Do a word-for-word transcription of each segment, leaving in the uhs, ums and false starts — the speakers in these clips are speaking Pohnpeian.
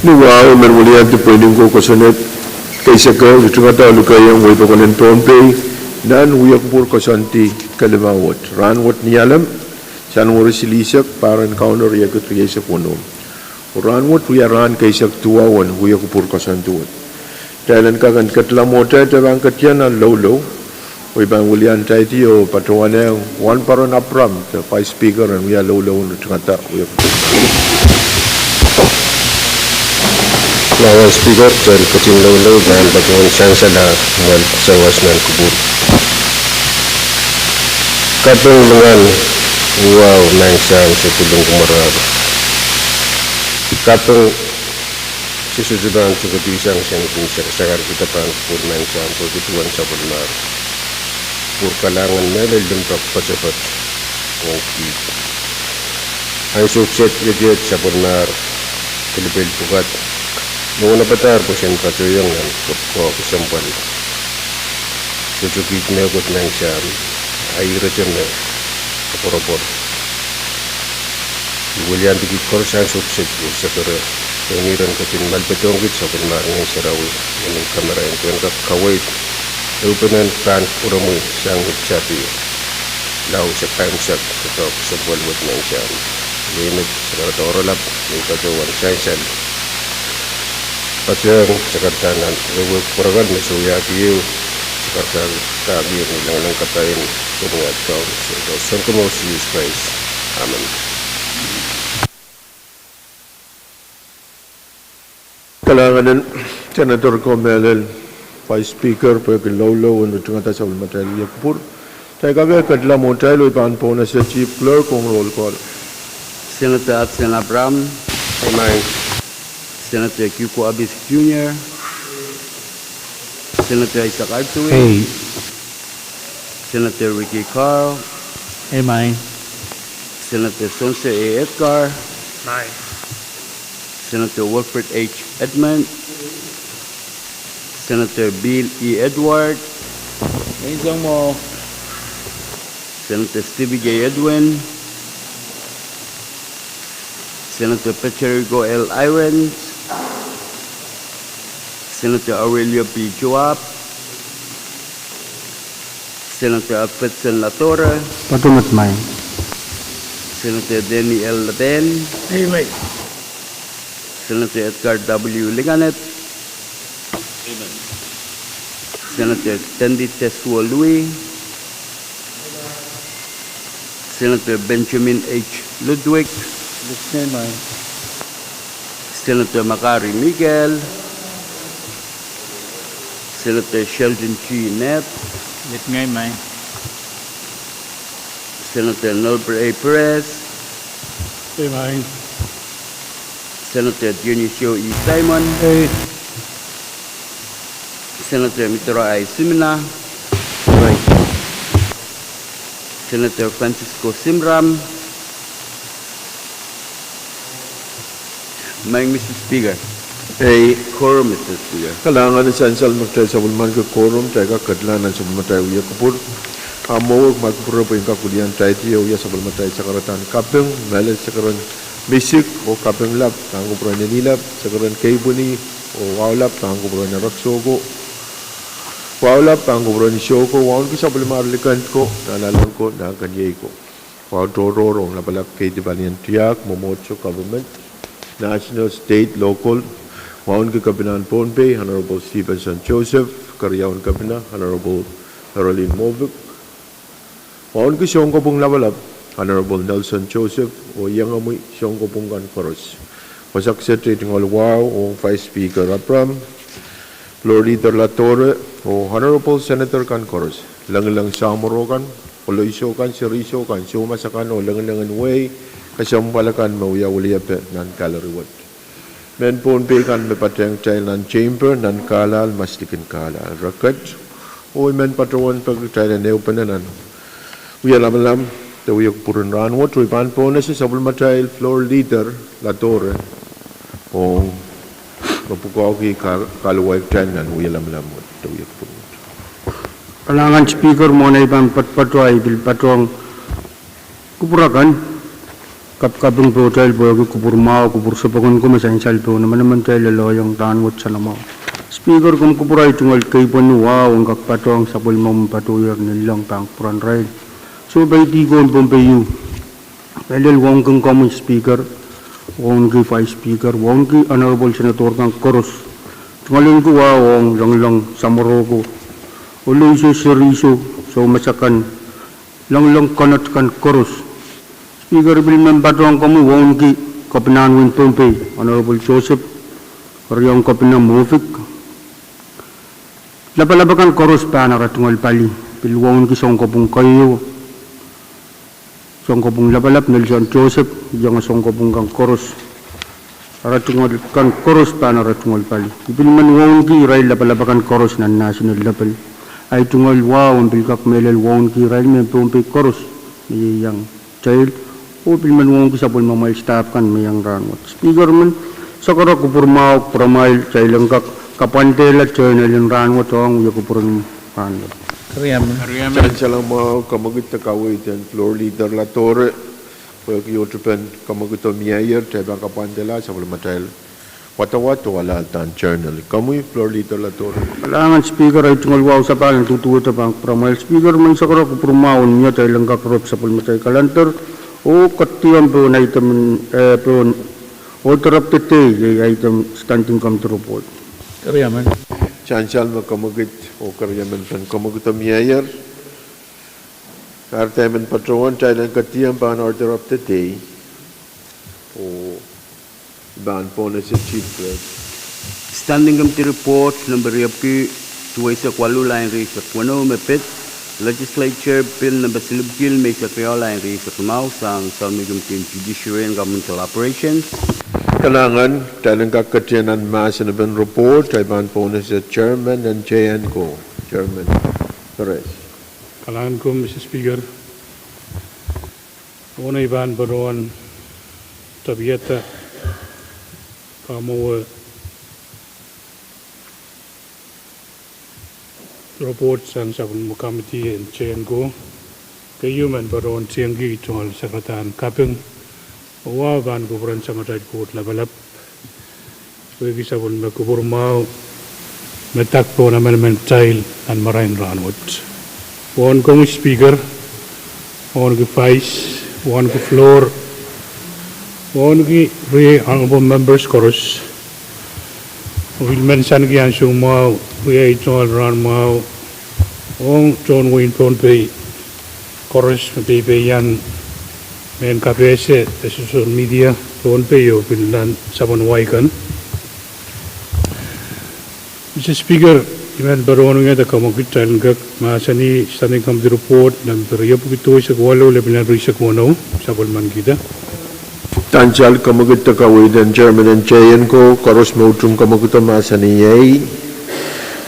Ni wahu, I men weliandi pweinen ko kosonned keisek ehu, ritingada oh likeiong wehi pokon en Pohnpei nan wia kupwur koasoandi kelima wet. Rahnwet ni Alem, Sanuari silihsek, pahr en Kauno riekid rieisek weneu. Oh rahnwet wia rahn keisek duwau en wia kupwur koasoandi wet. Kitail en kak en ketla mwohtail de pahn ketin loulou. Oh I pahn welian taidi oh patohwanehng Wahnpoaron Abram, de Vice Speaker, en wia loulou en ritingada wia kupwur. Madam Speaker, kitail ketin loulou, I pahn patohwan sansal ah mwein sawas nan kupwur. Kaping, lingan, uwahu, maing Sahm, se pwilin kumwail. Kaping, se sohte pahn sohte pihsang, se kin sakasakarkihda pahn kupwur, maing Sahm, pwehki duwen sapwellimahr. Kupwur kalahngan mehlel limpoak poatopoat ong kihd. Ansou kiset iet iet sapwellimahr pilipil pwukat, me wenepadahr pwoson patohiong nan kapwukoa kesempwal. Sohte kihd mehkot, maing Sahm, a irete me koapworopwor. I weliandi kihd koaros ansou kiset oh sekere, pwe en iren ketin malpedohng kihd sapwellimahr Ngehn Sarawi, me nin kamarain, pwe en kak kaweid ehupenen pahn pwuromwi sang ni tapio, lao se kaimwisekdo kesempwal wet, maing Sahm. Iei met se karada oaralap ni patohwan sansal patohwan sakaradahn nan ehuehu kupwur akan me se wiahki ehu, se karada kak iei ni lengileng kapai en Sounkomour Sises Krais. Amen. Kalahngan en Senator ko mehlel, Vice Speaker, pwehki loulou en ritingada sapwellimatail wia kupwur. Kitail kak en ketla mwohtail oh I pahn pwonese Chief Clerk ong roll call. Senator Hudson Abraham. Amen. Senator Kiko Abis Junior. Senator Isaac Artui. Ei. Senator Ricky Carl. Ei, maing. Senator Spencer A. Edgar. Maing. Senator Wilfred H. Edmund. Senator Bill E. Edward. Maing, soang mwo. Senator Stevie J. Edwin. Senator Patrick L. Irons. Senator Aurelio P. Joab. Senator Alfredson Ladore. Patohwan, maing. Senator Danny L. Laden. Amen. Senator Edgar W. Linganet. Amen. Senator Tendi Teswolui. Senator Benjamin H. Ludwig. Amen. Senator Makari Miguel. Senator Sheldon G. Knapp. Amen. Senator Nelbert A. Perez. Amen. Senator Dionisio E. Simon. Ei. Senator Mitero I. Simina. Ei. Senator Francisco Simram. Maing, Mister Speaker. Ei. Quorum, Mister Speaker. Kalahngan en sansal me kitail sapwellimaniki quorum, kitail kak ketla nan sapwellimatail wia kupwur. A mwo wet ma kupwure pwe I en kak welian taidi oh wia sapwellimatail sakaradahn kaping, mehlel sekeren Misik oh Kapinglap pahn kupwuren Inilap, sekeren Keipwini oh Waulap pahn kupwuren Ereksoko, Waulap pahn kupwuren Isoko, wauneki sapwellimahr Likend ko, Nahnalek ko, Nahkenieiko. Wahu tohrohr ong lapalap, keidi, palien, tiahk, mwomwohdiso, government, national, state, local. Wauneki Kepinahn Pohnpei, Honorable Stevenson Joseph, Keriaun Kepina, Honorable Herolin Mofik. Wauneki Sounkopwung Lapalap, Honorable Nelson Joseph, oh iengomwi Sounkopwung kan koaros. Wasa kiset, tungoal wahu ong Vice Speaker Abraham, Floor Leader Ladore, oh Honorable Senator kan koaros, lengileng samworo kan, koloiso kan, seriso kan, soumas akan, oh lengilengen wehi kesempwal akan me wia weliepe nan gallery wet. Mehn Pohnpei kan me patehng kitail nan chamber, nan Carlisle, maslikin Carlisle, re ket. Oh I men patohwan peki kitail en ehupene nan wia lamalam de wia kupwur en rahnwet, oh I pahn pwonese sapwellimatail Floor Leader Ladore ong me pwukoahki ka-, kahluwa kitail nan wia lamalam wet de wia kupwur wet. Kalahngan Speaker, mwohn ei pahn patpatohwa, I pil patohwan kupwur akan. Kapakaping pohtail pwehki kupwur mwahu, kupwur sopoken ko me sansal pohn emenemen tail lelohiong rahnwet sanamwahu. Speaker, komw kupwur ei tungoal keipweni wahu en kak patohng sapwellimomw en patohier ninleng pahn kupwuren irail. Soh, peidi ko en Pohnpei, mehlel wauneki komwi Speaker, wauneki Vice Speaker, wauneki Honorable Senator kan koaros. Tungoal ahneki wahu ong loalloal samworo ko, ohl iso, seri iso, soumas akan, loalloal konehng kan koaros. Speaker, I pil men patohng komwi wauneki Kepina en wehin Pohnpei, Honorable Joseph, riehng Kepina Mofik. Lapalap akan koaros pahn ara tungoal pali, pil wauneki sounkopwung keieu, sounkopwung lapalap Nelson Joseph, iang sounkopwung kan koaros, ara tungoal kan koaros pahn ara tungoal pali. I pil men wauneki irail lapalap akan koaros nan national level. Ei tungoal wahu en pil kak mehlel wauneki irail mehn Pohnpei koaros me ieiang kitail, oh pil men wauneki sapwellimamwail staff kan me iang rahnwet. Speaker, men sohte kupwur mwahu pwuramwail, kitail en kak kapwandehla journal en rahnwet ong wia kupwuren rahnwet. Sansal mwahu, kamwekid de kaweid en Floor Leader Latore, pwehki ohtipen kamwekid oh mieier, kitail pahn kapwandehla sapwellimatail wadawad oh alahldahn journal. Komwi Floor Leader Latore. Kalahngan Speaker, ei tungoal wahu sapahl en duduwehte pahn kupwuramwail. Speaker, men sohte kupwur mwahu en mie kitail en kak rep sapwellimatail calendar oh ketiam pohn item, eh, pohn order of the day, iei item Standing Committee Report. Sansal me kamwekid oh keriemen pen kamwekid oh mieier. Kahrehda I men patohwan kitail en ketiam pahn order of the day oh pahn pohnese Chief Clerk. Standing Committee Report nempe riepwiki duweisek waluh, lain rieisek weneu, me pid Legislature Bill nempe silipwiki limeisek riau, lain rieisek limau, sang Sounmei Committee en Judiciary and Governmental Operations. Kalahngan, kitail en kak ketido nan mahsen en report, kitail pahn pohnese Chairman en J N ko, Chairman Perez. Kalahngan ko, Mister Speaker. Ohne I pahn patohwan tapiada kamwowe report sang sapwellime committee en J N ko. Keieu I men patohwan tiengki tungoal sakaradahn kaping oh wahu pahn kupwuren Samatail Koht Lapalap, pwehki sapwellime kupwur mwahu me dak pohn emenemen kitail nan marain rahnwet. Wauneki komwi Speaker, wauneki Vice, wauneki Floor, wauneki riei honorable members koaros. I pil men sanki ansou mwahu, wia ei tungoal rahn mwahu ong tohn wehin Pohnpei koaros me peipeian mehn kapehse de social media Pohnpei oh pil nan sapwen wai kan. Mister Speaker, I men patohwan wiahda kamwekid kitail en kak mahsanih Standing Committee Report nempe riepwiki duweisek waluh, lepin nan rieisek weneu, sapwellimankihda. Sansal, kamwekid de kaweid en Chairman en J N ko, koaros me utung kamwekido mahsanih iei,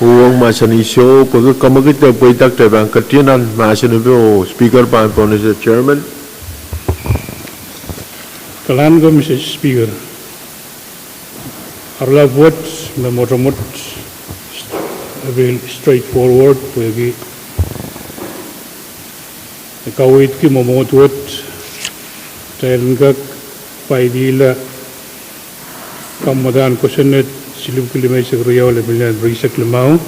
uhwong mahsanih soh, pwehki kamwekid de pweida kitail pahn ketido nan mahsen en report oh Speaker pahn pohnese Chairman. Kalahngan ko, Mister Speaker. Oaralap wet me mwotomwot, pil straightforward, pwehki e kaweidki mwomwohd wet, kitail en kak failihla kamwadahn kosonned silipwiki limeisek riau, lepin nan rieisek limau,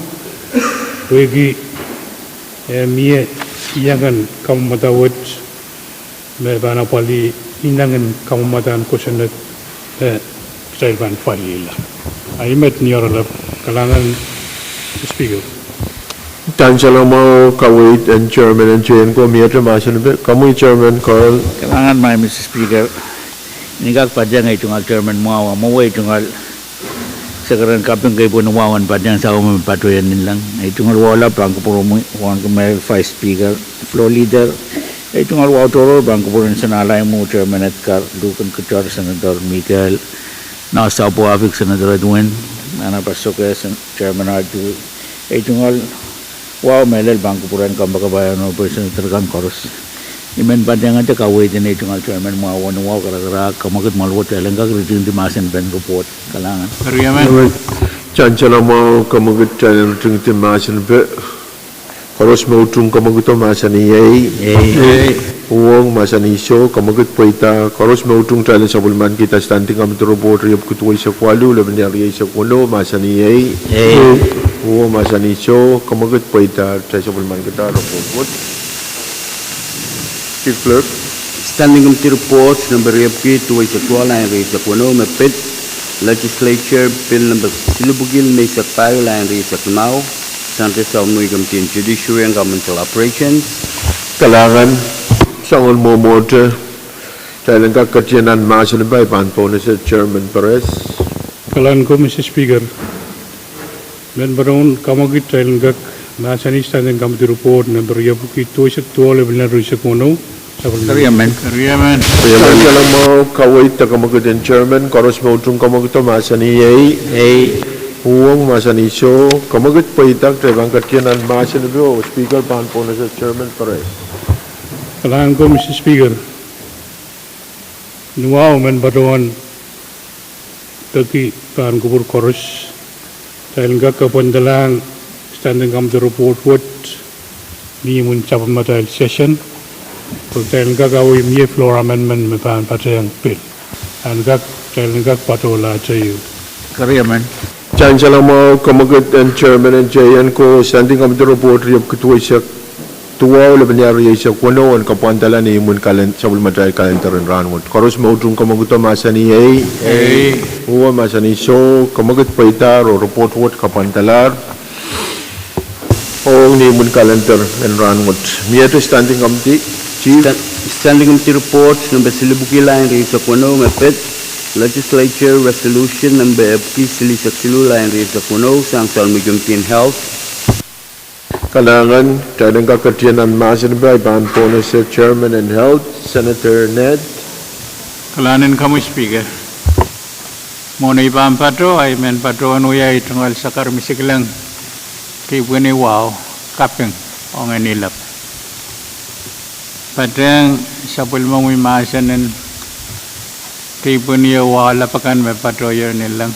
pwehki e mie iangen kamwadahn wet me pahn apwalih inengen kamwadahn kosonned me kitail pahn failihla. Ahi met ni oaralap. Kalahngan, Speaker. Sansal mwahu, kaweid en Chairman en J N ko, miehte mahsen en report, komwi Chairman Carl. Kalahngan, Mister Speaker. I kak padiong ei tungoal Chairman mwahu, mwowe ei tungoal sakaradahn kaping keipweni wahu en padiong sapwellime patohwan ninleng. Ei tungoal wahu lap pahn kupwuromwi, wauneki Vice Speaker, Floor Leader. Ei tungoal wahu tohrohr pahn kupwuren Sen Alaimwu, Chairman Edgar, Luken Kutor, Senator Mikael, Nausapwo Afik, Senator Edwin, Nana Pasoke, Sen-, Chairman Arthur. Ei tungoal wahu mehlel pahn kupwuren kompoakepahi en President kan koaros. I men padiong de kaweid en ei tungoal Chairman mwahu oh wahu karakarahk, kamwekid mwahl wet kitail en kak ritingdi mahsen pen report. Kalahngan. Sansal mwahu, kamwekid, kitail en ritingdi mahsen pen Koaros me utung kamwekid mahsanih ei. Uhwong mahsanih soh, kamwekid pweida. Koaros me utung kitail en sapwellimanikihda Standing Committee Report riepwiki duweisek waluh, lepin rieisek weneu, mahsanih ei. Uhwong mahsanih soh, kamwekid pweida. Kitail sapwellimanikihda report wet. Chief Clerk. Standing Committee Report nempe riepwiki duweisek duwau, lain rieisek weneu, me pid Legislature Bill nempe silipwiki limeisek pahieu, lain rieisek limau, sang Selmui Committee en Judiciary and Governmental Operations. Kalahngan, soangen mwomwohte, kitail en kak ketido nan mahsen pai, pahn pohnese Chairman Perez. Kalahngan ko, Mister Speaker. Mehn patohwan kamwekid, kitail en kak mahsanih Standing Committee Report nempe riepwiki duweisek duwau, lepin rieisek weneu, sapwellime. Kalahngan, kaweid de kamwekid en Chairman. Koaros me utung kamwekido mahsanih ei. Uhwong mahsanih soh, kamwekid pweida. Kitail pahn ketido nan mahsen pai, oh Speaker pahn pohnese Chairman Perez. Kalahngan ko, Mister Speaker. Ni wahu mehn patohwan peki pahn kupwur koaros, kitail en kak kapwandalahng Standing Committee Report wet ni imwin sapwellimatail session, pwe kitail en kak awih mie floor amendment me pahn patehng bill. En kak, kitail en kak patohlahte ieu. Kitail salamwahu kamwekid en Chairman en J N ko, Standing Committee Report riepwiki duweisek duwau, lepin rieisek weneu en kapwandala ni imwin kalen-, sapwellimatail kalender en rahnwet. Koaros me utung kamwekido mahsanih ei. Uhwong mahsanih soh, kamwekid pweidahr oh report wet kapwandalahr ong ni imwin kalender en rahnwet. Miehte Standing Committee, Chief. Standing Committee Report nempe silipwiki, lain rieisek weneu, me pid Legislature Resolution nempe epwiki silihsek siluh, lain rieisek weneu, sang Selmui Committee en Health. Kalahngan, kitail en kak ketido nan mahsen pai, pahn pohnese Chairman en Health, Senator Ned. Kalahngan komwi Speaker. Mwohn ei pahn patoh, ahi mehn patohwan wia ei tungoal sakar misikleng, kei pwini wahu, kaping, ong ei lap. Patehng sapwellimomwi mahsen en kei pwini wahu lap akan me patohier ni leng.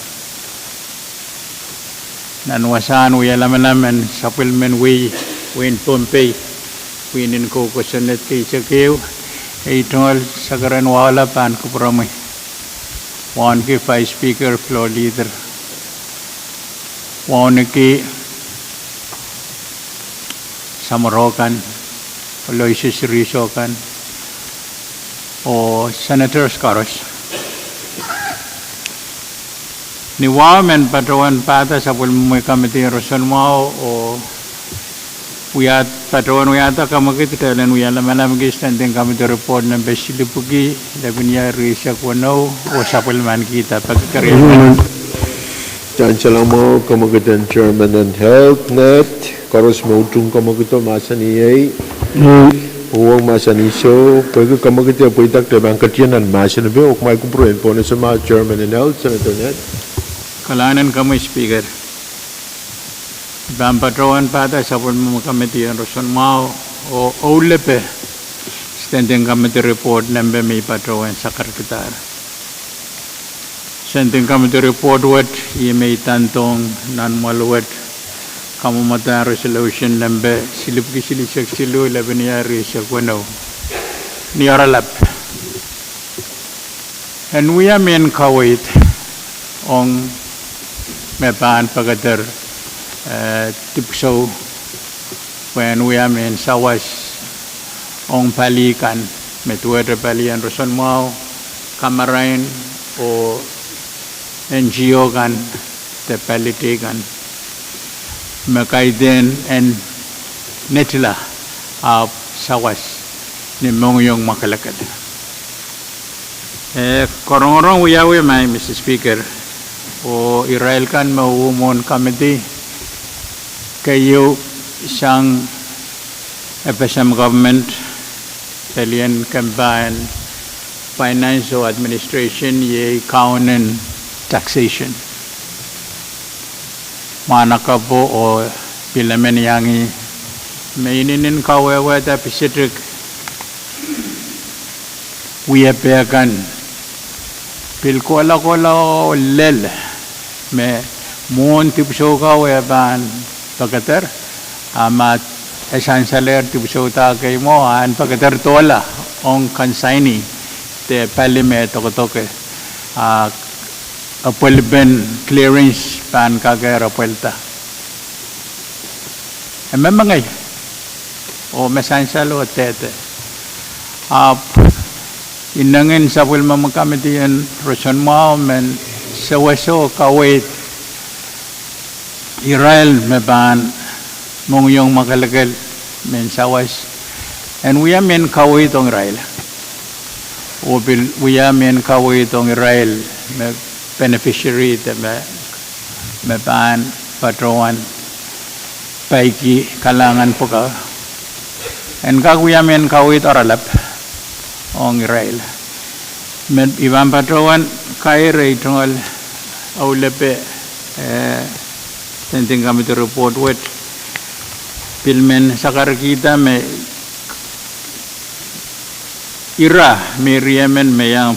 Nan wasahn wia lamalam en sapwellimen wehi, wehin Pohnpei, pwihn en kou kosonned keisek ehu, ei tungoal sakar en wahu lap pahn kupwuromwi. Wauneki Vice Speaker, Floor Leader, wauneki samworo kan, Aloysius Riso kan, oh Senators koaros. Ni wahu mehn patohwan pahda sapwellimomwi committee en roson mwahu oh wia, patohwan wiahda kamwekid, kitail en wia lamalamki Standing Committee Report nempe silipwiki, lepin rieisek weneu, oh sapwellimanikihda. Peki keriau. Kitail salamwahu kamwekid en Chairman en Health, Ned. Koaros me utung kamwekido mahsanih ei. Uhwong mahsanih soh, pwehki kamwekid e pweida, kitail pahn ketido nan mahsen pai, oh kumwail kupwure en pohnese mwahu Chairman en Health, Senator Ned. Kalahngan komwi Speaker. I pahn patohwan pahda sapwellimomwi committee en roson mwahu oh ohulepe Standing Committee Report nempe me I patohwan sakarkidahr. Standing Committee Report wet ih me I tandohng nan mwoahl wet, kamwomwadahn Resolution nempe silipwiki silihsek siluh, lepin rieisek weneu, ni oaralap. En wia mehn kaweid ong me pahn pekeder, eh, dipwisou, pwehn wia mehn sawas ong pali kan, me duwehte pali en roson mwahu, kamarain oh N G O kan, de pali teikan, me kaidehn en netila ahpw sawas ni mohngiong mwakelekel. Eh, korongorong wiawi mai, Mister Speaker, oh irail kan me uh mwohn committee, keieu sang FSM government, pelien kempa en finance oh administration, iei kaun en taxation. Mwahnakapwo oh pil emen iang ih me inenen kawehwehda pisitik wiepe kan, pil kohla kohla oh lel me mwohn dipwisou ko e pahn pekeder, a ma sansalehr dipwisou da kei mwo, a en pekeder dohla ong consignee de pali me dokedoke, a, apwalipen clearance pahn kakehr apwalida. E me mengei, oh me sansal oh dehde. Ahpw inengin sapwellimomwi committee en roson mwahu men sewese oh kaweid irail me pahn mohngiong mwakelekel men sawas, en wia mehn kaweid ong irail. Oh pil wia mehn kaweid ong irail me beneficiary de me, me pahn patohwan peki kalahngan pwukoa. En kak wia mehn kaweid oaralap ong irail. Me I pahn patohwan kair ei tungoal aulepe, eh, standing committee report wet, pil men sakarkihda me ira me riemen me iang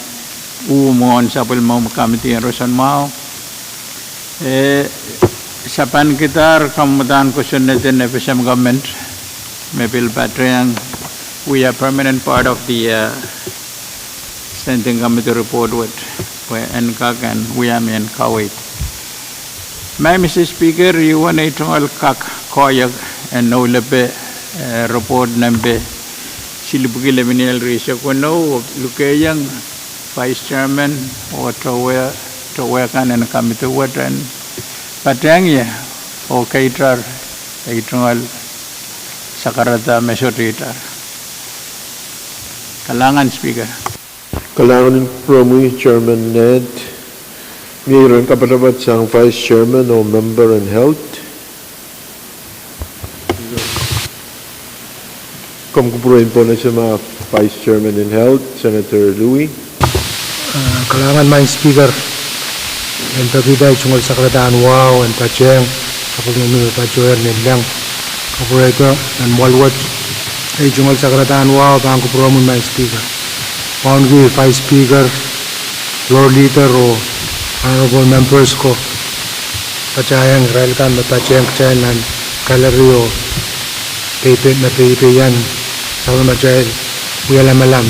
uh mwohn sapwellimomwi committee en roson mwahu. Eh, sapan kidahr kamwadahn kosonned en FSM government me pil patehng wia permanent part of the, uh, standing committee report wet, pwe en kak en wia mehn kaweid. Madam Mister Speaker, I uwen ei tungoal kak koahiek en aulepe, eh, report nempe silipwiki lemeniel rieisek weneu, oh lukehiong vice chairman oh towe, towe kan en committee wet en patehng ie oh keitar ei tungoal sakarada me sohte itar. Kalahngan Speaker. Kalahngan en kupwuromwi Chairman Ned. Mie iren kapatapat sang Vice Chairman oh member en Health? Komw kupwure en pwonese ma Vice Chairman en Health, Senator Louis. Ah, kalahngan Madam Speaker. En pekihda ei tungoal sakaradahn wahu en patehng, sapwellimomwi me patohwan nin leng kapwurehdo nan mwoahl wet. Ei tungoal sakaradahn wahu pahn kupwuromwi Madam Speaker. Wauneki Vice Speaker, Floor Leader oh honorable members ko, patohwan irail kan me patehng kitail nan gallery oh peipe, me peipe ian, sapwellimatail wia lamalam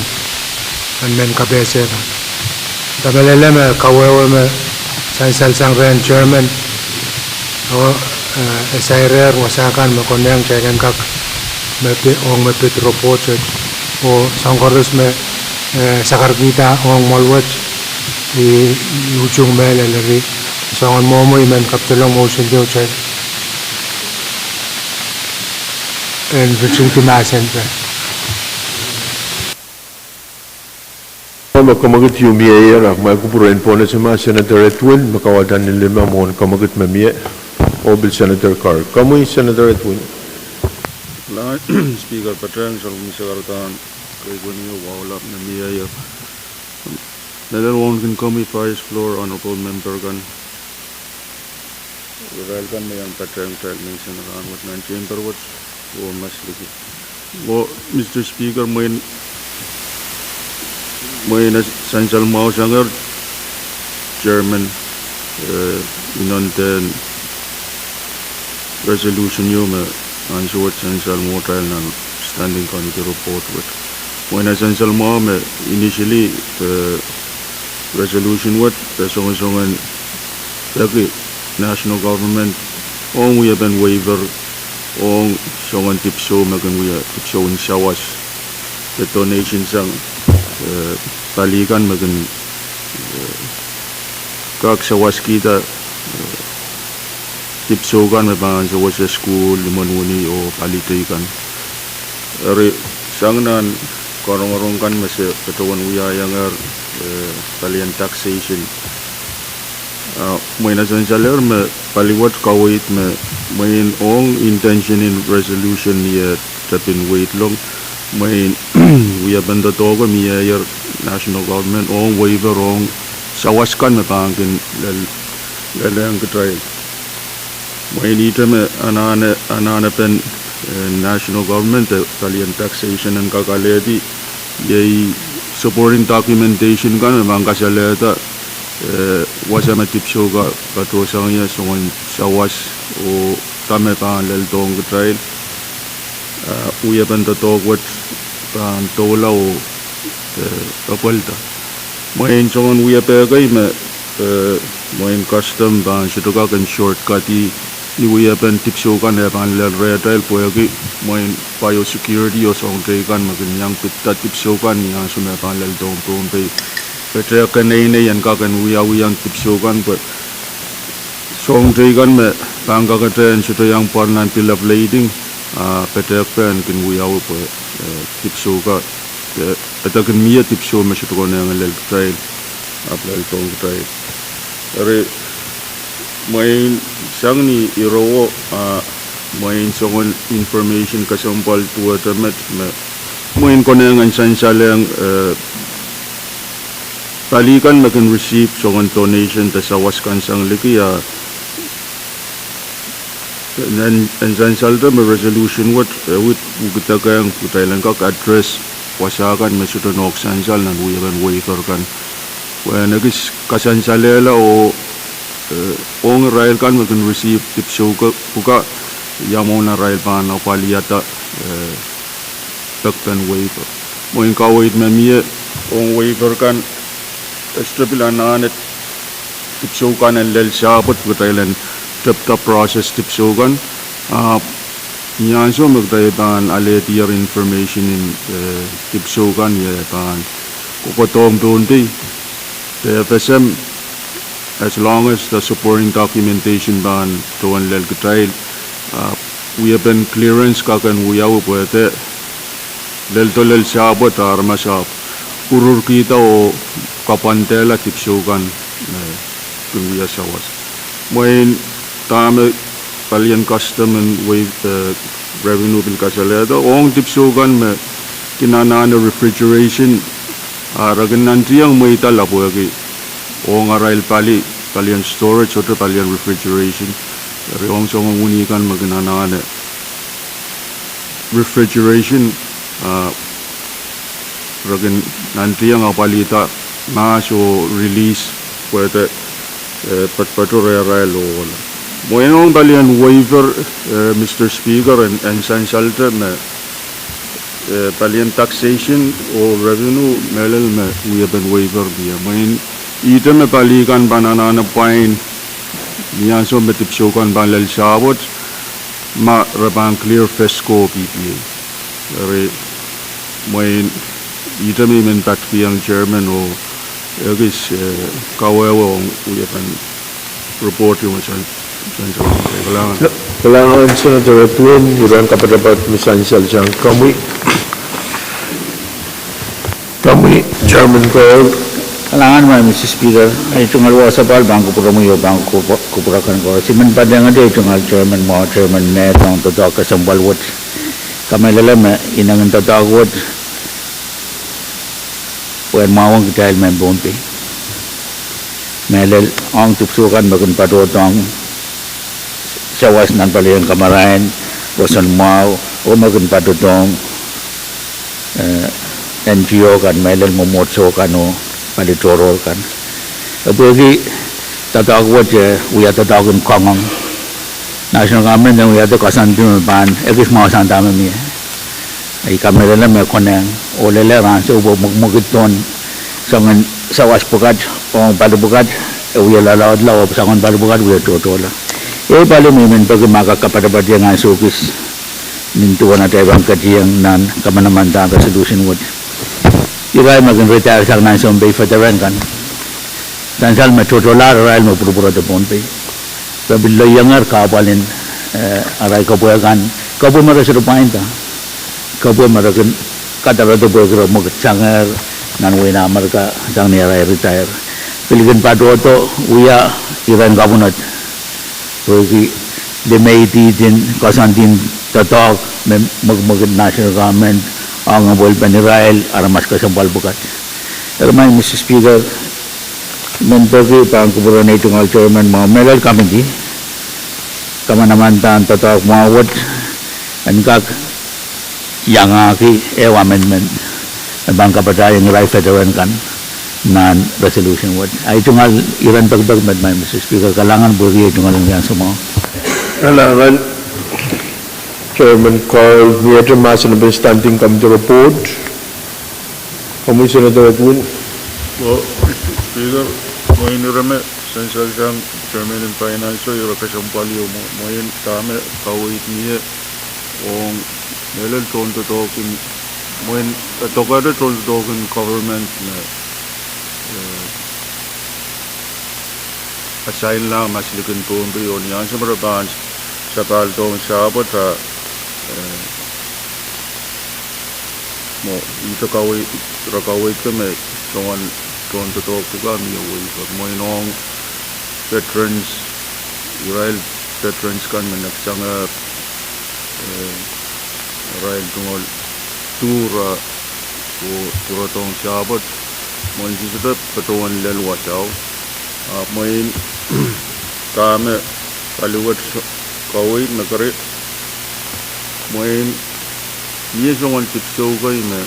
nan mehn kapehse kan. Kamehlele me kawehwe me sansal sang rehn chairman oh, eh, esairehr wasa kan me konehng kitail en kak me pi-, ong me pid report wet, oh soahng koaros me, eh, sakarkihda ong mwoahl wet, I, I utung mehlel eri soangen mwohmwi men kapitolong motion de kitail en ritingdi mahsen pwe. Me kemwekid ieu mieier, ahpw ma I kupwure en pwonese ma Senator Edwin me kauwada nin lime mwohn kemwekid me mie, oh pil Senator Carr. Komwi Senator Edwin. Kalahngan Speaker, patehng sapwellime sakaradahn keikon ieu wahu lap me mieier. Mehlel wauneki komwi Vice, Floor, honorable member kan, irail kan me iang patehng kitail menseng rahnwet nan chamber wet oh mas liki. Oh Mister Speaker, mwein, mwein e sansal mwahu sangehr chairman, eh, inenen resolution ieu me ansou wet sansal mwohtail nan standing committee report wet. Mwein e sansal mwahu me initially, eh, resolution wet e songosongen peki national government ong wiepen waiver ong soangen dipwisou me kin wia dipwisou en sawas, de donation sang, eh, pali kan me kin, eh, kak sawaskihda, eh, dipwisou kan me pahn sewese sukuhl, imwen wini oh pali teikan. Eri sang nan karongarong kan me se patohwan wiahiong er, eh, palien taxation. Ah, mwein e sansalehr me pali wet kaweid me mwein ong intention en resolution ie tepin weidlong, mwein wiepen doadoahk mieier national government ong waiver ong sawas kan me pahn kin lel-, lelehng kitail. Mwein ihte me anahne, anahnepen, eh, national government de palien taxation en kak alehdi, iei supporting documentation kan me pahn kasalehda, eh, wasa me dipwisou kan patohsang ie, soangen sawas oh dahme pahn leldohng kitail. wiepen doadoahk wet pahn doula oh, eh, epwelda. Mwein soangen wiepe kei me, eh, mwein custom pahn sohte kak en shortcut-i ni wiepen dipwisou kan e pahn lel rehtail pwehki mwein biosecurity oh soahng teikan me kin iang pidada dipwisou kan ni ansou me pahn lel dohng Pohnpei. Petehk keneinei en kak en wiawi ong dipwisou kan pwe soahng teikan me pahn kakete en sohte iang pwarala nan bill of lading, ah, petehk pahn kin wiawi pwe, eh, dipwisou kan, eh, e kin mie dipwisou me sohte konehng lel kitail, ahpw lel dohng kitail. Eri, mwein sang ni irowo, ah, mwein soangen information kesempwal duwehte met me mwein konehng en sansalehng, eh, pali kan me kin receive soangen donation de sawas kan sang liki, ah, en, en sansalte me resolution wet, eh, wet wukidekehng kitail en kak address wasa kan me sohte nohk sansal nan wiepen waiver kan. Pwe en ekis kasansalehla oh, eh, ong irail kan me kin receive dipwisou ke, pwuka, ia mwohn arail pahn apwalihada, eh, pekpen waiver. Mwein kaweid me mie ong waiver kan, e sohte pil anahne dipwisou kan en lel sahpwet pwe kitail en tepda process dipwisou kan. Ah, ni ansou me kitail pahn alehdier information en, eh, dipwisou kan, ia pahn kohkohdohng Pohnpei, de F S M, as long as the supporting documentation pahn tohn lel kitail, ah, wiepen clearance kak en wiawi pwe de lel doh lel sahpwet aramas ahpw pwururkihda oh kapwandehla dipwisou kan, eh, kin wia sawas. Mwein dahme palien custom en waive, eh, revenue pil kasalehda ong dipwisou kan me kin anahne refrigeration, ah, re kin nantihong mweidala pwehki ong arail pali, palien storage sohte palien refrigeration. Eri ong soangen wini kan me kin anahne refrigeration, ah, re kin nantihong apwalihda mahs oh release pwe de, eh, patopato rehrail oh ohla. Mwein ong palien waiver, eh, Mister Speaker, en, en sansalte me, eh, palien taxation oh revenue mehlel me wiepen waiver mie. Mwein ihte me pali kan pahn anahne pwain ni ansou me dipwisou kan pahn lel sahpwet, ma re pahn clear FESCO oh P P A. Eri mwein ihte me I men patkihong chairman oh ekis, eh, kawehwe ong wiepen report ieu me sansalte. Kalahngan. Kalahngan Senator Edwin, iren kapatapat me sansal sang komwi. Komwi, Chairman Gold. Kalahngan Mister Speaker, ei tungoal wasa pahn kupwuromwi oh pahn kupwur-, kupwurokon koaros. I men patehngete ei tungoal chairman mwahu, chairman me ong doadoahk kesempwal wet. Kamehlele me inengen doadoahk wet pwehn mwahuwong kitail mehn Pohnpei. Mehlel ong dipwisou kan me kin patohdohng sawas nan palien kamarain, roson mwahu, oh me kin patohdohng, eh, N G O kan, mehlel mwomwohdiso kan oh pali tohrohr kan. E pwehki doadoahk wet, eh, wia doadoahk en kangoang. National government en wiahda koasoandi me pahn ekis mwahu sang dahme mie. I kamehlele me konehng, oh lel rahn sou pwe mwekmwekid pohn soangen sawas pwukat ong pali pwukat, e wia loaloadoala oh soangen pali pwukat wia tohtohla. Ei pali me I men peki ma kak kapatapationg ansou kis nin duwen atail pahn ketieng nan kamanamandan resolution wet. Irail me kin retire sang nan Pohnpei veteran kan. Sansal me tohtohlahr irail me pwurpwurehda Pohnpei. Re pil loiengehr kahpwal en, eh, arail kepwe kan. Kepwe me re sohte pwainda. Kepwe me re kin kadarada pwehki re mwekid sangehr nan wehin Amerika sang ni arail retire. Pil kin patohdo wia iren kapwunod. Pwehki limeidi nin koasoandi doadoahk me mwekmwekid national government ong epwelpen irail aramas kesempwal pwukat. Eri Mister Speaker, I men peki pahn kupwuren ei tungoal chairman mwahu, mehlel komiti, kamanamandan doadoahk mwahu wet, en kak iangahki ehu amendment me pahn kapatahieng irail veteran kan nan resolution wet. Ei tungoal iren pekipek met Mister Speaker, kalahngan pwehki ei tungoal en ansou mwahu. Kalahngan. Chairman Carl, ni ete mahsen en Standing Committee Report. Komwi Senator Edwin. Well, Speaker, mwein ire me sansalda Chairman en Finance, ire kesempwal ieu mwo, mwein dahme kaweid mie ong mehlel tohndoadoahk en, mwein, eh, doadoahk en tohndoadoahk en government me, eh, asainla maslikin Pohnpei oh ni ansou me re pahn sapahldohng Sabaud, eh, mwo, ihte kaweid, re kaweidki me soangen tohndoadoahk pwuka mie waiver. Mwein ong veterans, irail veterans kan me neksang, eh, irail tungoal tour, oh pwurodohng Sabaud, mwein sisete patohwen lel wasao. Ah, mwein dahme paliwet kaweid me kere, mwein mie soangen dipwisou kei me,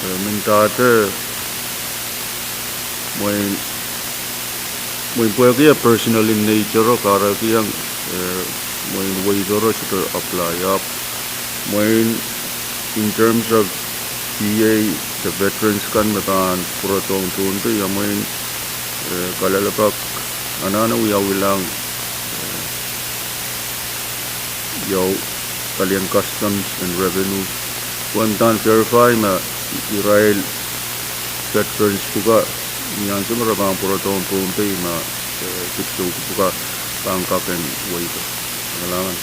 eh, mendahte, mwein, mwein pwehki e personal in nature, kahrekiong, eh, mwein waiver sohte apply, ahpw mwein in terms of VA, the veterans kan me pahn pwurodohng Pohnpei, ia mwein, eh, kalelapak anahne wiawilahng, eh, iou palien Customs and Revenue, pwehn pahn verify me irail veterans pwuka, ni ansou me re pahn pwurodohng Pohnpei me, eh, dipwisou pwuka pahn kak en waiver. Kalahngan.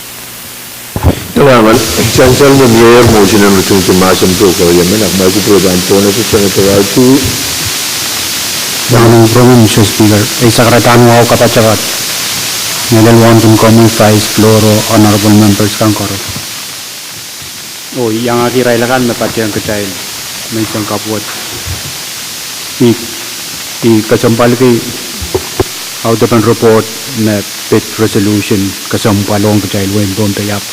Kalahngan. Sansal me mie motion en ritingdi mahsen pwuka, ia men ahmw kupwure pahn pohn ese Senator Artui. Kalahngan, Mister Speaker. Ei sakaradahn wahu kapatapat. Mehlel wauneki komwi Vice, Floor, oh Honorable Members kan koaros. Oh iangahki irail akan me patehng kitail menseng kapwet. I, i kesempwalki audepen report me pid resolution kesempwal ong kitail wehin Pohnpei, ahpw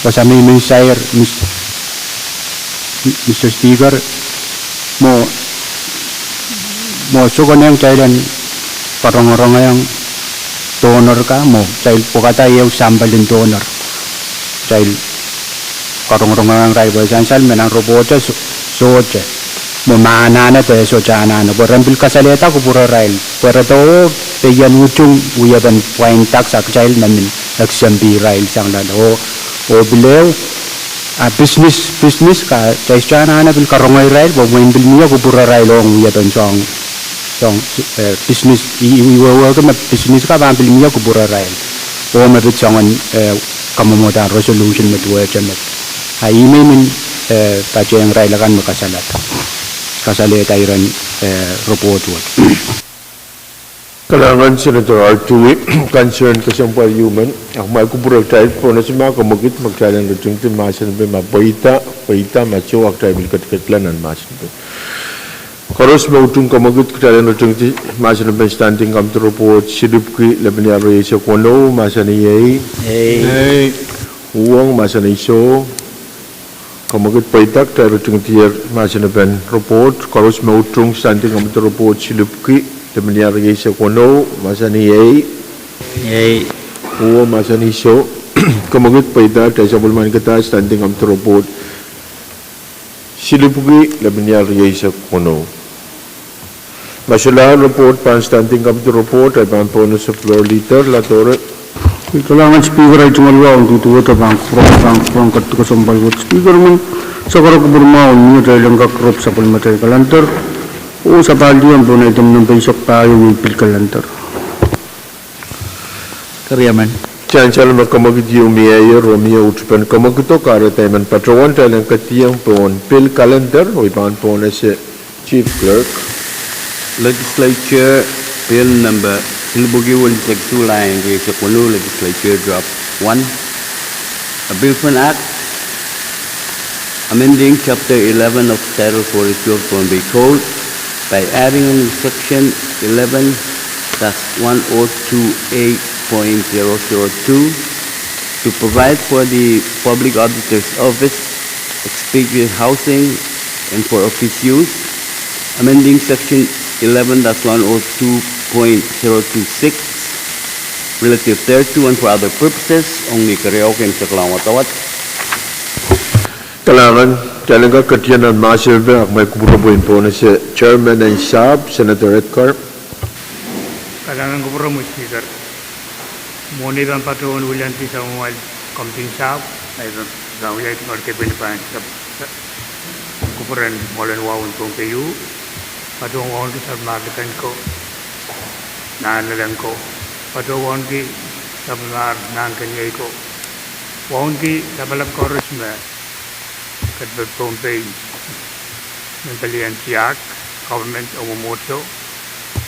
wasa me I men sair, Mis-, Mister Speaker, mwo, mwo sohte konehng kitail en karongorongehng donor ka, mwo kitail pwekada ehu sampel en donor. Kitail karongorongehng irail pwe sansal me nan report so-, sohte. Mwo ma anahne de sohte anahne. Pwe ren pil kasalehda kupwurerail. Pwe re doh, pwe ien utung wiepen pwain tax a kitail me men exempt irail sang loale. Oh, oh pil ehu, a business, business ka, kitail sohte anahne pil karonge irail, pwe mwein pil mie kupwurerail ong wiepen soang, soang, eh, business, i, i, i wehwehki me business ka pahn pil mie kupwurerail. Oh me pid soangen, eh, kamwomwohdan resolution me duwehte met. A I men men, eh, patehng irail akan me kasalehda. Kasalehda iren, eh, report wet. Kalahngan Senator Artui, concern kesempwal ieu men, ahmw kupwure kitail pohn ese ma komwekid me kitail en ritingdi mahsen pwe ma pweida, pweida ma soh a kitail pil ketiketla nan mahsen pwe. Koaros me utung komwekid kitail en ritingdi mahsen pwe Standing Committee Report silipwki lepin iar rieisek weneu, mahsanih iei. Iei. Uhwong, mahsanih soh. Komwekid pweida kitail ritingdier mahsen pwe report, koaros me utung Standing Committee Report silipwki lepin iar rieisek weneu, mahsanih iei. Iei. Uhwong, mahsanih soh. Komwekid pweida kitail sapwellimanikada Standing Committee Report silipwki lepin iar rieisek weneu. Ma solahr report pahn Standing Committee Report, ahi pahn pohn ese Floor Leader Ladore. Kalahngan Speaker, ahi tungoal wahu en duduwehda pahn kupwur, pahn kupwur ketiket kesempwal wet Speaker men, sakara kupwur mwahu en mie kitail en kak rop sapwellimatail calendar oh sapahl diong pohn ahi dahme nan peisek pahieu, iei pil calendar. Keriamen. Sansal me komwekid ieu mieier oh mie utupen komwekido, kahrehda I men patohwan kitail en ketieng pohn pil calendar, oh I pahn pohn ese Chief Clerk. Legislature Bill Number silipwki welisek isuh, lap rieisek weneu, Legislature Draft one. A bill for an act amending Chapter eleven of Title forty-two of Pohnpei Code by adding a new section eleven dash one oh two A point zero zero two to provide for the Public Auditor's Office, Expatriate Housing, and for office use, amending Section eleven dash one oh two point zero two six, relative thereto and for other purposes. Ong ni keriau keimwseklahn wadawad. Kalahngan, kitail en kak ketien nan mahsen epe, ahmw kupwure pwehn pohnese chairman en sahpw, Senator Edgar. Kalahngan kupwuromwi Speaker. Mwohn ei pahn patohwan wiliandi sapwellimomwi kompitin sahpw, ei pahn, pahn wiahda tungoal kepin pahn sahpw, kupwuren mwoalen wahu en Pohnpei, patohwan wauneki sapwellimomwi likin ko, nan lelehng ko, patohwan wauneki sapwellimomwi nan keniei ko, wauneki lapalap koaros me ketiket Pohnpei, me pelien tiahk, government oh mwomwohdiso.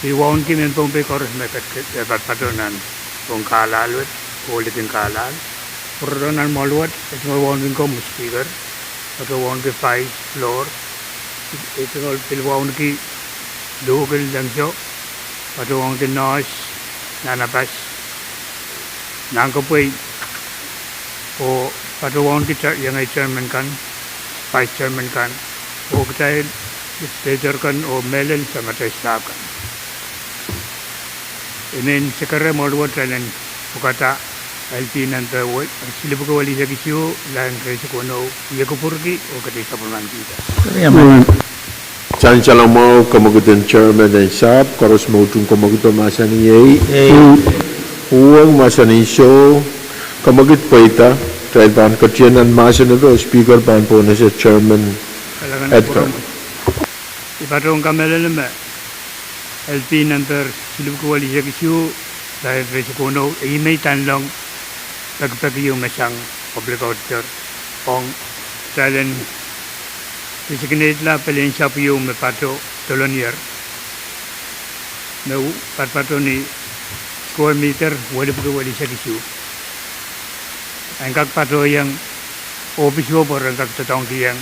Pil wauneki mehn Pohnpei koaros me ketiket, eh, patopato nan ong kahlahl wet, oh likin kahlahl. Pwurodo nan mwoahl wet, e tungoal wauneki komwi Speaker, patohwan wauneki vice floor, e tungoal pil wauneki luhk en lehmso, patohwan wauneki nurse, nan apas, nan kapwei, oh patohwan wauneki ta-, iengei chairman kan, vice chairman kan, oh kitail legislator kan, oh mehlel samatail staff kan. I men sekere mwoahl wet kitail en pwukada L P number we-, silipwuko welihsek isuh, line rehsek weneu, ie kupwurki oh ketin sapwellimankihda. Sansal mwahu, kemwekid en chairman en sahpw, koaros me utung kemwekido mahsanih ei. Ei. Uhwong mahsanih soh, kemwekid pweida, kitail pahn ketien nan mahsen epe, oh Speaker pahn pohnese chairman Edgar. I patohwan kamehlele me L P number silipwuko welihsek isuh, line rehsek weneu, e imei tanlong pekipek ieu me sang public auditor ong kitail en designate-la pelien sahpw ieu me pato dolonier, me u-, patopato ni square meter welipwuko welihsek isuh. En kak patohiong ohpis wet pwe ren kak doadoahngkihong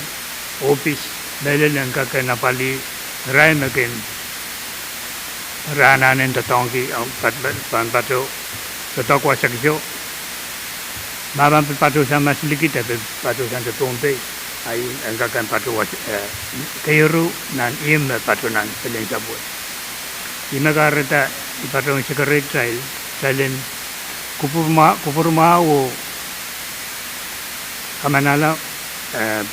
ohpis, mehlel en kak en apwalih irail me kin, irail anahne doadoahngki, ah, pat-, pat-, pahn pato, doadoahk wasa kiso. Ma pahn pil pato sang Masalikid, e pil pato sang de Pohnpei. Ahi, en kak en pato was-, eh, keiru nan ihmw me pato nan pelien sahpw wet. Ihme kahrehda I patohwan sekerehdi kitail, kitail en kupwur mwahu, kupwur mwahu oh kamanala, eh,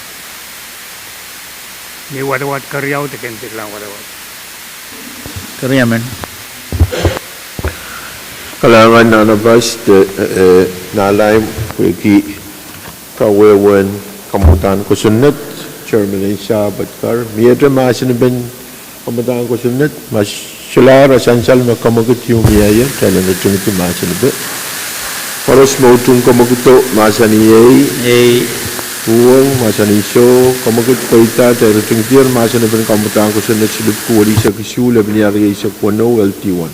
ni wadawad keriau de keimwseklahn wadawad. Keriau men. Kalahngan nan apas de, eh, eh, nalaimw pwehki kawehwehn kamwadahn kosonned, chairman en sahpw Edgar. Miehte mahsen epen kamwadahn kosonned, ma solahr, a sansal me kemwekid ieu mie ie, kitail en otongidi mahsen epe. Koaros me utung kemwekido mahsanih ei. Ei. Uhwong mahsanih soh, kemwekid pweida, kitail otongidier mahsen epen kamwadahn kosonned silipwuko welihsek isuh, lepin iar rieisek weneu, L T one.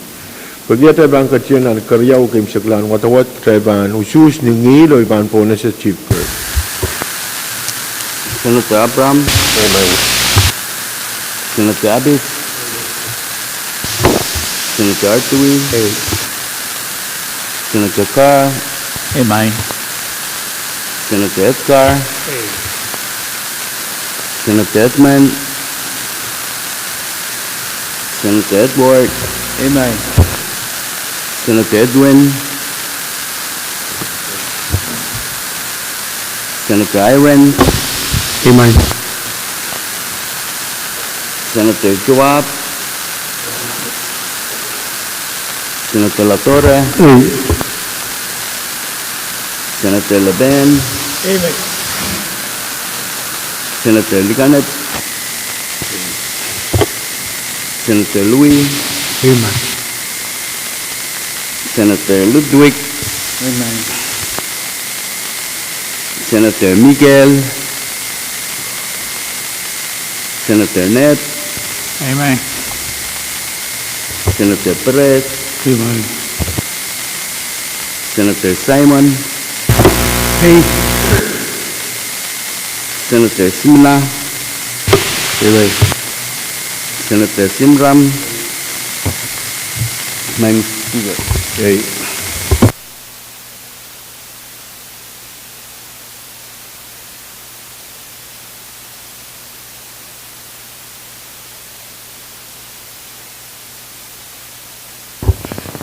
Pwehki atail pahn ketien nan keriau oh keimwseklahn wadawad, kitail pahn usuhs ni ngihl oh I pahn pohnese Chief Clerk. Senator Abraham. Amen. Senator Abis. Senator Artui. Ei. Senator Carr. Amen. Senator Edgar. Ei. Senator Edmund. Senator Edward. Amen. Senator Edwin. Senator Irons. Amen. Senator Joab. Senator Latorre. Ei. Senator Leben. Amen. Senator Likanep. Senator Louis. Amen. Senator Ludwig. Amen. Senator Miguel. Senator Ned. Amen. Senator Perez. Amen. Senator Simon. Ei. Senator Simla. Amen. Senator Simram. Maing Speaker. Ei.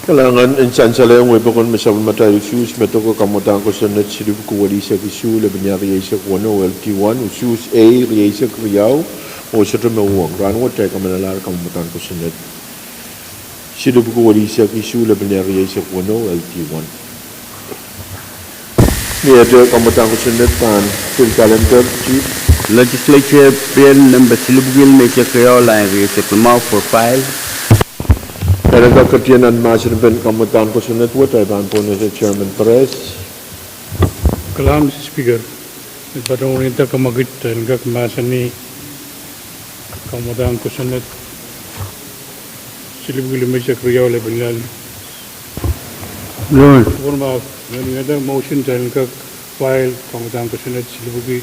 Kalahngan en sansalehiong wehipokon me sapwellimatail usuhs me doko: kamwadahn kosonned silipwiki welisek isuh, lepin ial rieisek weneu, L T one, usuhs A, rieisek riau, oh sohte me uhwong. Rahnwet kitail kamehlelahte kamwadahn kosonned silipwiki welisek isuh, lepin ial rieisek weneu, L T one. Miehte kamwadahn kosonned pahn pil kalender, Chief. Legislature Bill nempe silipwiki limeisek riau, lain rieisek limau, for file. Kitail en kak ketien nan mahsen en kamwadahn kosonned wet, I pahn pohnese Chairman Perez. Kalahngan, Mister Speaker. Ni patohwan inda kamwekid, kitail en kak mahsanih kamwadahn kosonned silipwiki limeisek riau, lepin ial, Lord. Kupwur mwahu, ni inda motion, kitail en kak file kamwadahn kosonned silipwiki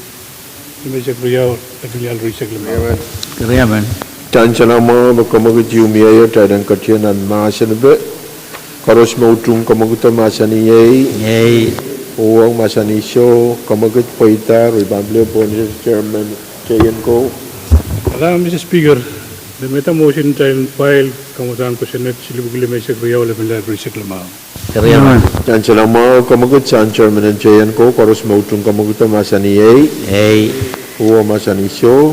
limeisek riau, lepin ial rieisek limau. Keriamen. Sansal mwahu, me kamwekid ieu mie ie, kitail en ketien nan mahsen en koaros me utung kamwekid, mahsanih iei, iei, uhwong, mahsanih soh, kamwekid pweidahr, I pahn pil pohnese Chairman Teienko. Kalahngan, Mister Speaker. Ni inda motion, kitail en file kamwadahn kosonned silipwiki limeisek riau, lepin ial rieisek limau. Keriamen. Sansal mwahu, kamwekid sang Chairman en Teienko, koaros me utung kamwekid, mahsanih iei, iei, uhwong, mahsanih soh,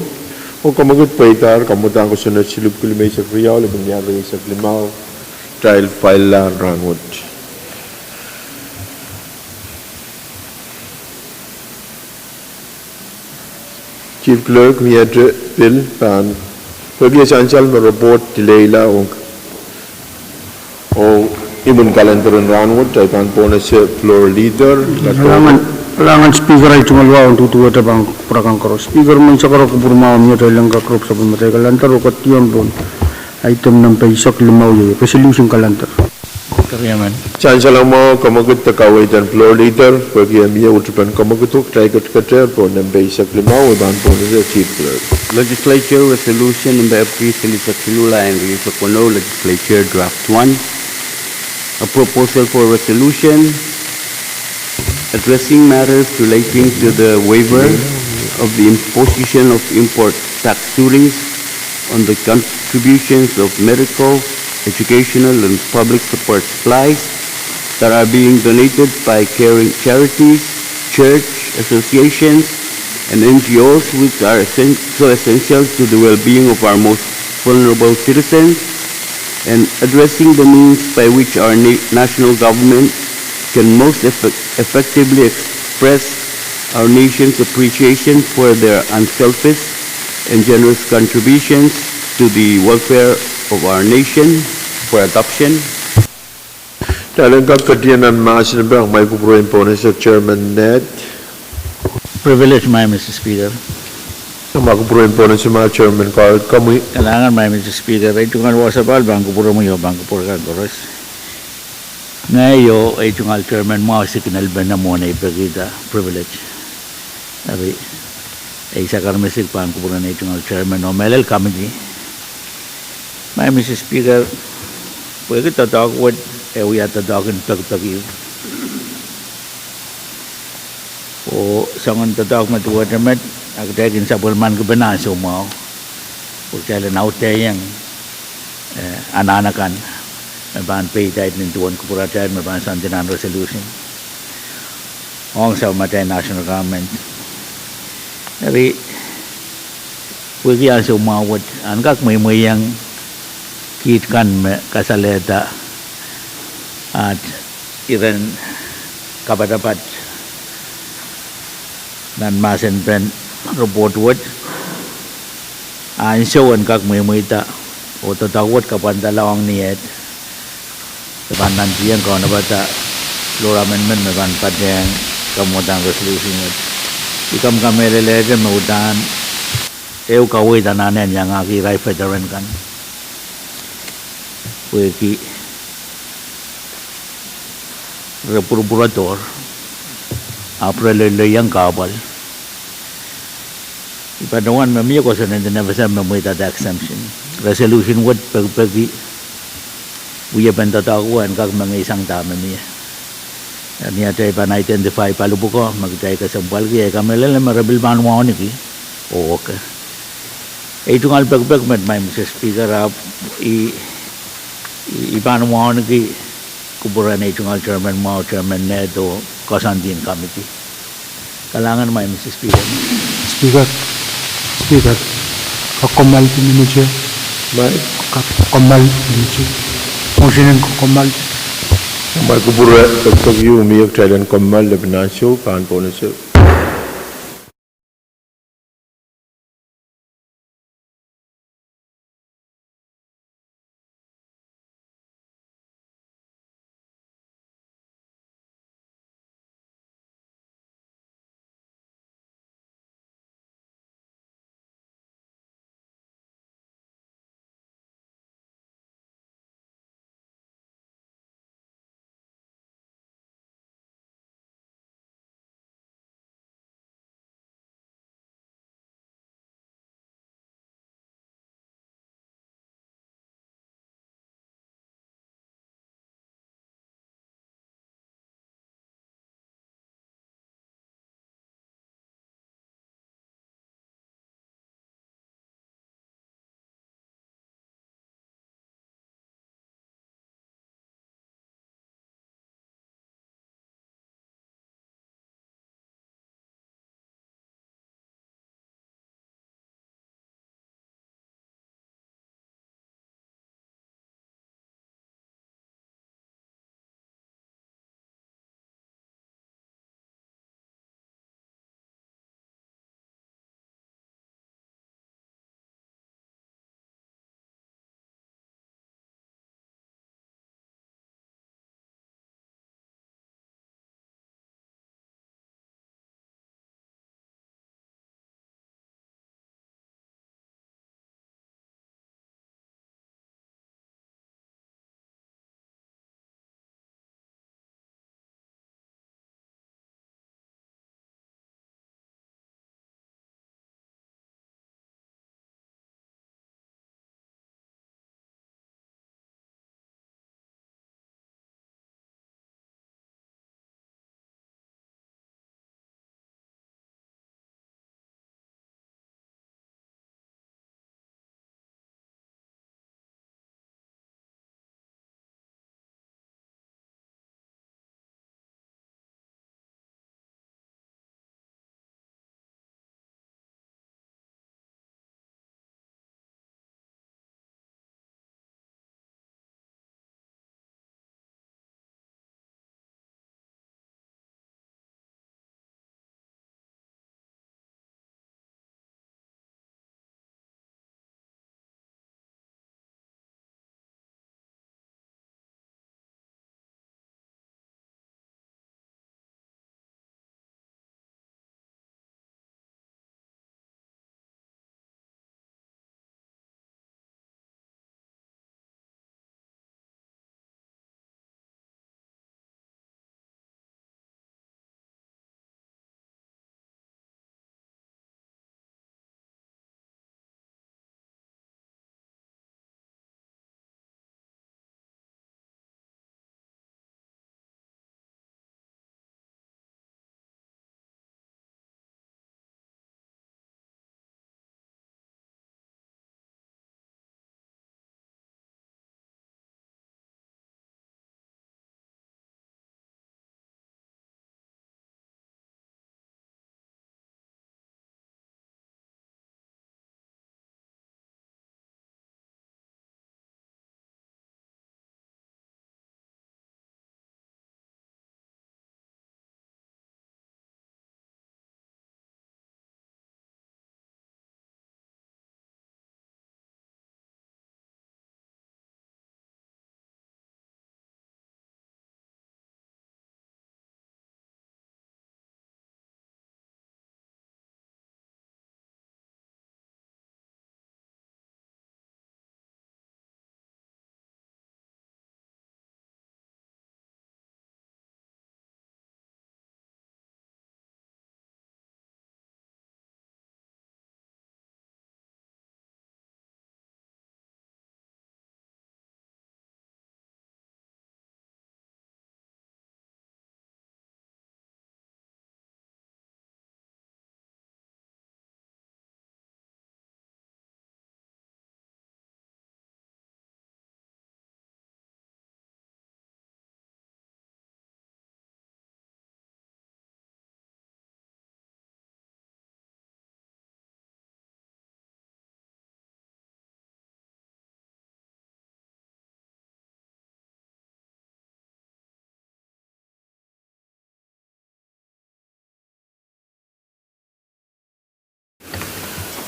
oh kamwekid pweidahr, kamwadahn kosonned silipwiki limeisek riau, lepin ial rieisek limau, kitail file lahng rahnwet. Chief Clerk, miehte pil pahn, pwehki e sansal me report dileila ong, oh imwin kalender en rahnwet, I pahn pohnese Floor Leader. Kalahngan, kalahngan Speaker, ei tungoal wahu en duduwehte pahn kupwur akan koaros. Speaker, menseng koaros kupwur mwahu, miehte leng kak rop sapwellimatail kalender oh ketieu pohn item nempe eisek limau iei, resolution calendar. Keriamen. Sansal mwahu, kamwekid de kaweid en Floor Leader, pwehki e mie uhdipen kamwekido, kitail ketikete pohn nempe eisek limau, I pahn pohnese Chief Clerk. Legislature Resolution nempe epwiki silihsek siluh, lain rieisek weneu, Legislature Draft one. A proposal for resolution addressing matters relating to the waiver of the imposition of import tax duties on the contributions of medical, educational, and public support supplies that are being donated by caring charities, church associations, and N G Os, which are essen-, so essential to the well-being of our most vulnerable citizens, and addressing the means by which our na-, national government can most effect-, effectively express our nation's appreciation for their unselfish and generous contributions to the welfare of our nation, for adoption. Kitail en kak ketien nan mahsen en pahn, ma I kupwuren pohnese Chairman Ned. Privilege, my Mister Speaker. Ma kupwuren pohnese ma Chairman Carl, komwi. Kalahngan, my Mister Speaker, ei tungoal wasa pahn kupwuromwi oh pahn kupwur akan koaros. Ngehi oh ei tungoal Chairman mwahu signal pene mwohn ei pekihda privilege. Eri, ei sakarmesik pahn kupwuren ei tungoal Chairman oh mehlel committee. My Mister Speaker, pwehki doadoahk wet e wia doadoahk en pekipeki oh soangen doadoahk me duwehte met, a kitail kin sapwellimaniki pene ansou mwahu pwe kitail en audehiong, eh, anahn akan me pahn peidait nin duwen kupwuratail me pahn soandi nan resolution ong sapwellimatail national government. Eri, pwehki ansou mwahu wet, en kak mweimweiong kiht kan me kasalehda at iren kapatapat nan mahsen pen report wet. Ansou en kak mweimweida oh doadoahk wet kapwandala ong ni et, e pahn nantihong kaunopada floor amendment me pahn patehng kamwadahn resolution wet. I kak kamehlelehte me uhdahn ehu kaweid anahne en iangahki irail veteran kan pwehki re pwurupwurdohr ahpw re loiloiong kahpwal. I patohwan me mie kosonned en FSM me mweidada exemption. Resolution wet pekipeki wiepen doadoahk wet en kak mengeisang dahme mie. Ni atail pahn identify pali pwukoa me kitail kesempwalki, I kamehlele me re pil pahn wauneki. Oh, okay. Ei tungoal pekipek met, my Mister Speaker, ahpw I, I, I pahn wauneki Kupwure nei tungoal chairman mwahu, chairman nehdo, koasoandi en committee. Kalahngan, Madam Speaker. Speaker, Speaker, kokommoaldi miniti. Kokommoal miniti. Motion en kokommoal. Mwail kupwure pekipeki, mie kitail en kommoal lepin ansou pahn pohnese.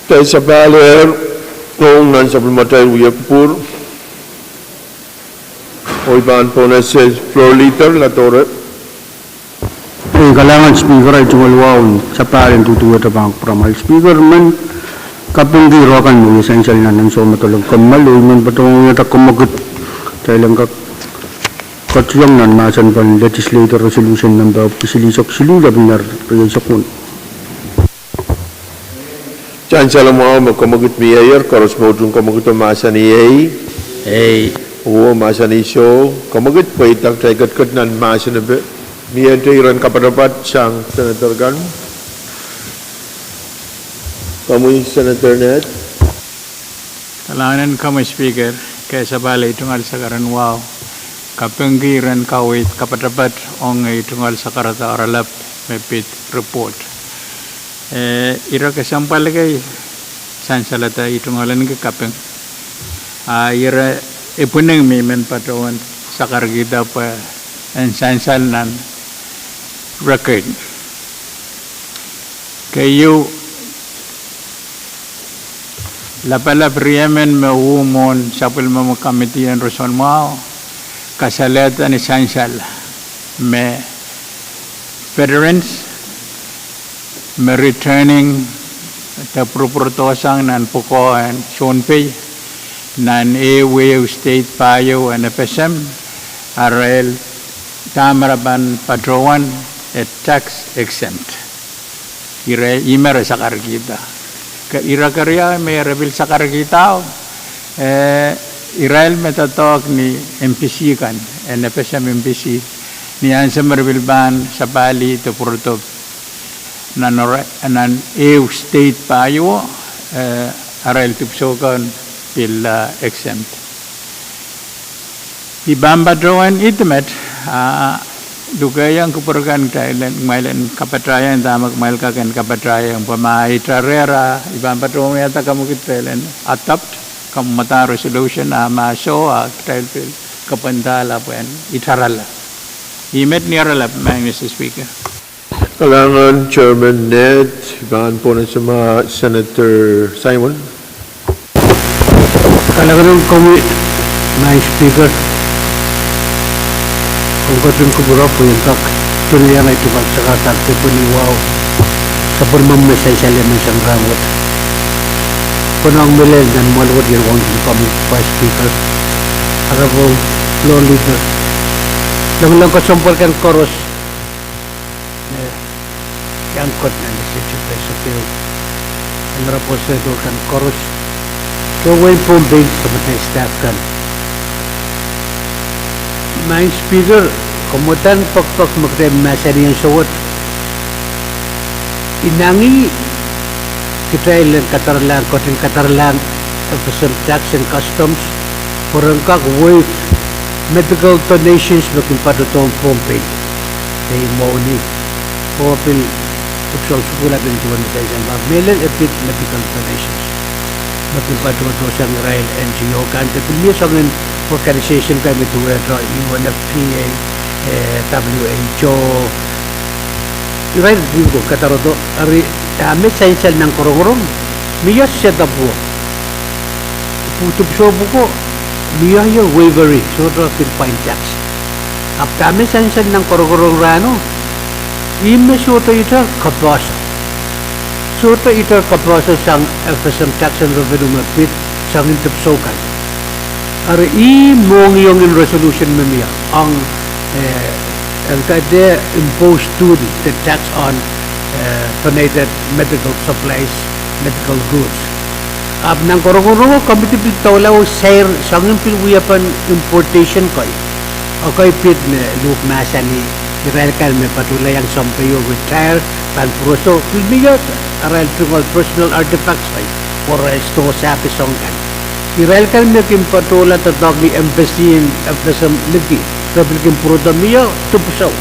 Kitail sapahl ehr ong nan sapwellimatail wiepe pwur. Oh I pahn pwonese Floor Leader Ladore. Ei, kalahngan Speaker, ei tungoal wahu en sapahl en duduwehte pahn kupwuramwail Speaker men kapingki irail kan me wia sansal nan ansou me doadoahk kommoal, oh I men patohwan wiahda komokid kitail en kak kotiong nan mahsen pwon Legislature Resolution number silihsek siluh, lepin ehr rieisek won. Sansal mwahu me komokid mieier, koaros me utung komokido mahsanih ei. Ei. Oh mahsanih soh, komokid pweida. Kitail ketiket nan mahsen epe. Miente iren kapatapat sang Senator kan. Komwi Senator Ned. Kalahngan en komwi Speaker, ke sapahl ei tungoal sakaradahn wahu kapingki iren kaweid kapatapat ong ei tungoal sakaradahn oaralap me pid report. Eh, ire kesempwal kei sansalada, ei tungoal ahneki kaping. A ire ipwineng me I men patohwan sakarkihda pwe en sansal nan record. Keieu, lapalap riemen me uh mwohn sapwellimomwi committee en roson mwahu kasalehda ni sansal me veterans me returning de pwurupwurdohsang nan pwukoa en Sounpei nan ehu ehu state pahieu en FSM, arail dahme re pahn patohwan, eh, tax exempt. Ire, ih me re sakarkihda. Ke, ire keriau me re pil sakarkihda, eh, irail me doadoahk ni MPC kan, en FSM MPC, ni ansou me re pil pahn sapahlih de pwurodo nan, nan ehu state pahieu, eh, arail dipwisou kan pil, eh, exempt. I pahn patohwan ide met, ah, lukehiong kupwur kan kitail en, kumwail en kapatahieng dahme kumwail kak en kapatahieng, pwe ma itarehr, I pahn patohwan wiahda komokid kitail en adopt, kamwadang resolution, a ma soh, a kitail pil kapwandahla pwehn itarala. Ih met ni oaralap, Madam Speaker. Kalahngan Chairman Ned, I pahn pwonese ma Senator Simon. Kalahngan en komwi, Madam Speaker. Komw ketin kupwure pwe I en kak pwuneiong ei tungoal sakaradahn pwopwon wahu, sapwellimomwi me sansal emen sang rahnwet. Konehng mehlel nan mwoahl wet, I en wauneki komwi Vice Speaker, ahpw Floor Leader, lengileng kesempwal kan koaros me iang kohdo nan Legislature Place of Hill, Honorable Senator kan koaros, tohn wehin Pohnpei, komwi staff kan. Madam Speaker, komwi uhdahn poakpoak me kitail mahsanih ansou wet. Inangih kitail en kadaralahng, ketin kadaralahng FSM Tax and Customs pwe ren kak waive medical donations me kin patohdohng Pohnpei. Ei, mwohni. Oh pil, dipwisou sukuhl ahpw pil duwen me sansal, ma mehlel e pid medical donations me kin patohdohsang irail NGO kan, de pil mie soangen organization kan me duwehte UNFPA, eh, WHO. Irail pil ko kadarodo, eri dahme sansal nan korongorong, mie set up wo. Pwe dipwisou pwuko, mie ie waive-i, sohte kin pwain tax. Ahpw dahme sansal nan korongorong rahno, ih me sohte itar kapehse. Sohte itar kapehse sang FSM tax and revenue me pid sang dipwisou kan. Eri ih mohngiong en resolution me mie ong, eh, en kaidehn impose duty de tax on, eh, donated medical supplies, medical goods. Ahpw nan korongorong o komiti pil doula oh sair soangen pil wiepen importation kei. Ekei pid me luhk mahsanih, irail kan me patohlaiong sounpei oh retire, pahn pwurodo, pil mie arail tungoal personal artifacts kei, oh arail store sahpis ong kan. Irail kan me kin patohla doadoahk ni embassy en FSM liki, re pil kin pwurodo mie dipwisou.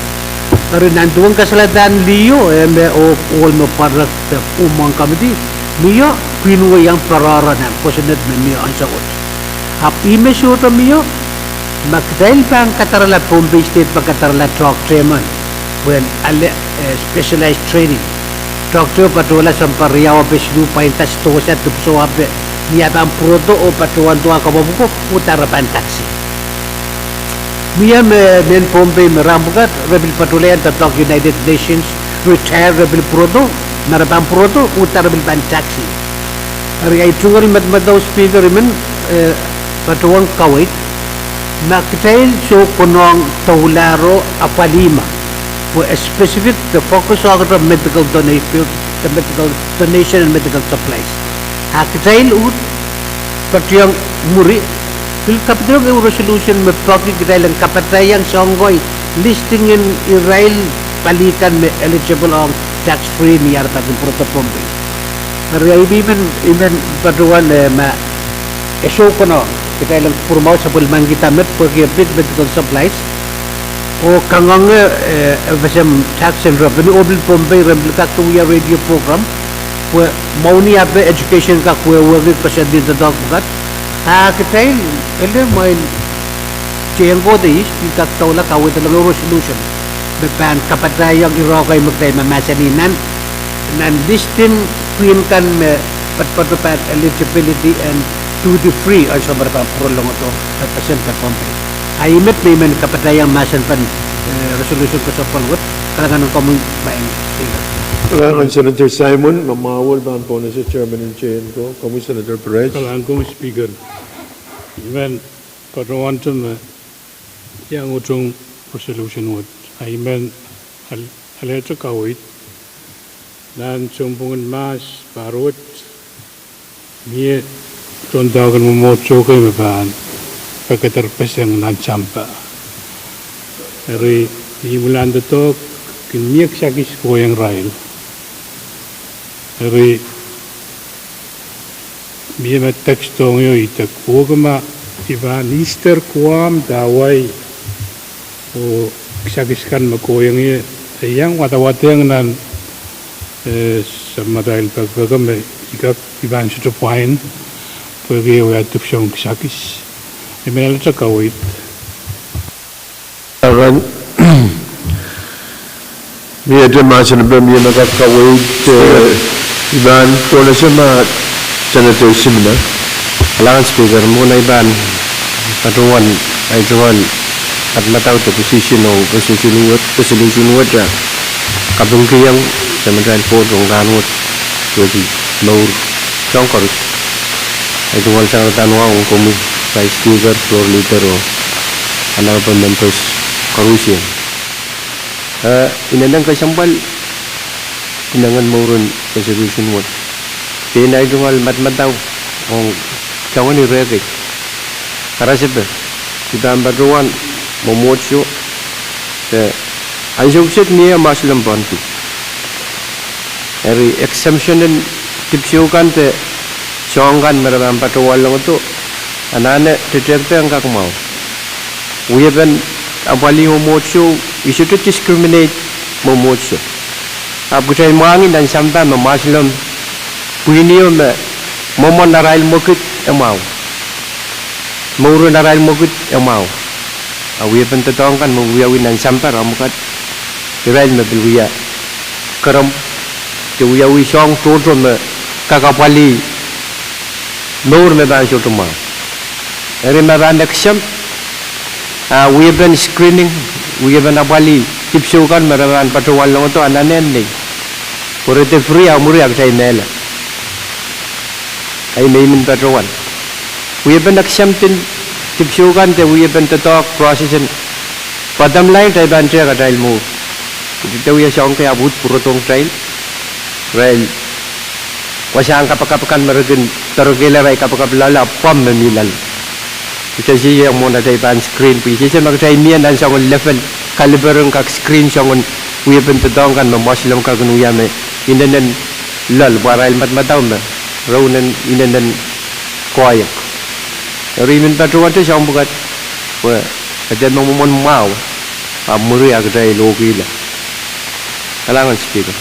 Eri nan duwen kasaledahn liho, eh, me oh ohl me pwarek de mwomwen komiti, mie pwihn wei iang pwarara nan kosonned me mie ansou wet. Ahpw ih me sohte mie, ma kitail pahn kadarala, Pohnpei State pahn kadarala doadoahk emen pwehn ale, eh, specialized training. Doctor patohla sounpar riau ape siluh, pwainda sitohsa, dipwisou ape, ni ah pahn pwurodo oh patohwan duwen kapwopwuko, uhdahn re pahn tax. Mie me mehn Pohnpei me rahn pwukat re pil patohla iang doadoahk United Nations, retire, re pil pwurodo, ma re pahn pwurodo, uhdahn re pil pahn tax. Eri ahi tungoal madamadau, Speaker, I men, eh, patohwan kaweid, ma kitail soh konehng doulahro apwalih ma, pwe e specific de focus ong kitail medical donation, de medical donation and medical supplies. A kitail uhd patohwan mwuri, pil kapitehng ehu resolution me peki kitail en kapatahiong soahng ko, listing en irail pali kan me eligible ong tax free ni ar pahn pwurodo Pohnpei. Eri ahi me I men, I men patohwan, eh, ma e soh konehng kitail en kupwurmwahu sapwellimaniki dahme peki e pid medical supplies, oh kangoange, eh, FSM tax and revenue, oh pil Pohnpei re pil kak wia radio program, pwe mwohni ape education kak wehwehki koasoandi en doadoahk pwukat. A kitail, ele mwein teikan kohdo, I pil kak doula kaweid en ehu resolution me pahn kapatahiong irail kei me kitail mahmahsanih nan, nan listing pwihn kan me patopato pahn eligibility and duty free ansou me re pahn pwurolong ito, eh, FSM de Pohnpei. A I met me I men kapatahiong mahsen pahn, eh, resolution kesempwal wet, kalahngan en komwi, Madam Speaker. Kalahngan Senator Simon, ma mwahu pahn pohnese chairman en J N ko, komwi Senator Perez. Kalahngan komwi Speaker. I men patohwante me iang utung resolution wet, a I men al-, alehte kaweid nan sounpwungen mahs pahr wet, mie tohndoahk en mwomwohdiso kei me pahn pekederpeseng nan sampah. Eri, ni imwilahn doadoahk, kin mie kisakis kohieng irail. Eri, mie me text ong io idek, wehwehki ma I pahn Easter, Guam, de Hawaii, oh kisakis kan me kohieng ie, e iang wadawadehng nan, eh, samatail pekipek me I kak, I pahn sohte pwain, pwehki e wia dipwisoun kisakis. I men alehte kaweid. Akan, miehte mahsen epe mie me kak kaweid, eh, I pahn pohnese ma Senator Simina. Kalahngan Speaker, mwohn ahi pahn patohwan, ahi tungoal madamadau de position ong resolution wet, resolution wet, eh, kapingkihong samatail board ong rahnwet, wehwehki mour soahng koaros. Ahi tungoal sang rahnwet ong komwi Vice Speaker, Floor Leader, oh honorable members koaros. Eh, inenen kesempwal, inenen mouren resolution wet, pein ahi tungoal madamadau ong soangen ire kei. Karasepe, I pahn patohwan mwomwohdiso, de ansou kiset mie Moslem Pohnpei. Eri exemption en dipwisou kan de soahng kan me re pahn patohwanlongodo, anahne tetehkte en kak mwahu. Wiepen apwalih mwomwohdiso, I sohte discriminate mwomwohdiso. Ahpw kitail mwahngih nan sampah me Moslem pwihno me mwomwen arail mwekid e mwahu. Mouren arail mwekid e mwahu. A wiepen doadoahk kan me wiawi nan sampah, ahmw kat, irail me pil wia keremw, de wiawi soahng tohto me kak apwalih mour me pahn sohte mwahu. Eri ma pahn exempt, a wiepen screening, wiepen apwalih dipwisou kan me re pahn patohwanlongodo, anahne nei. Pwe re de free, a mwuri a kitail mehla. Ahi me I men patohwan. Wiepen exempt en dipwisou kan de wiepen doadoahk process en, bottom line, kitail pahn tehk atail mour. Kitail wia soahng kei ahpw uhd pwurodohng kitail. Irail wasahn kapakap kan me re kin doarekehla arail kapakap loale ahpw pwamw me mi loal. Kitail sehse mwohn atail pahn screen, pwe I sehse ma kitail mie nan soangen level, kaliber en kak screen soangen wiepen doadoahk kan me Moslem kak kin wia me inenen loal, pwe arail madamadau me re unen inenen koahiek. Eri I men patohwante soahng pwukat, pwe eden me mwomwen mwahu, ahpw mwuri a kitail okihla. Kalahngan Speaker.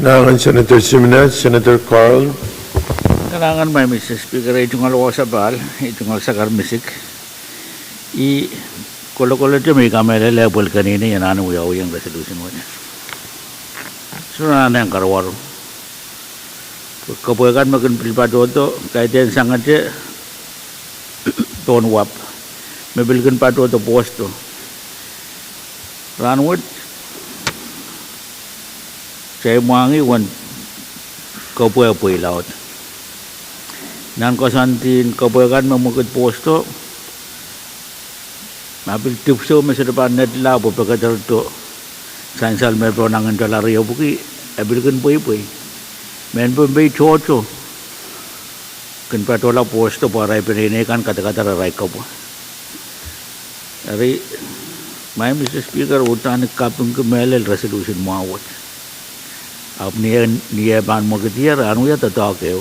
Kalahngan Senator Simina, Senator Carl. Kalahngan Madam Speaker, ei tungoal wasa pahl, ei tungoal sakar misik. I kolokolete me I kamehlele pwel keneinei anahne wiawihong resolution wet. Sarawi en karawaro. Kepwe kan me kin pil patohdo, kaidehn sangete pohn wahp, me pil kin patohdo pwohsto. Rahnwet, kitail mwahngih uwen kepwe pweila wet. Nan koasoandi en kepwe kan me mwekid pwohsto, ma pil dipwisou me sohte pahn netla pwe pekederdo sansal me pahn angin dola riepwiki, e pil kin pweipwei. Mehn Pohnpei tohto kin patohla pwohsto pwe arail peneinei kan kadakadar arail kepwe. Eri, Madam Speaker, uhdahn I kapingki mehlel resolution mwahu wet. Ahpw ni, ni e pahn mwekidier, ahn wia doadoahk ehu.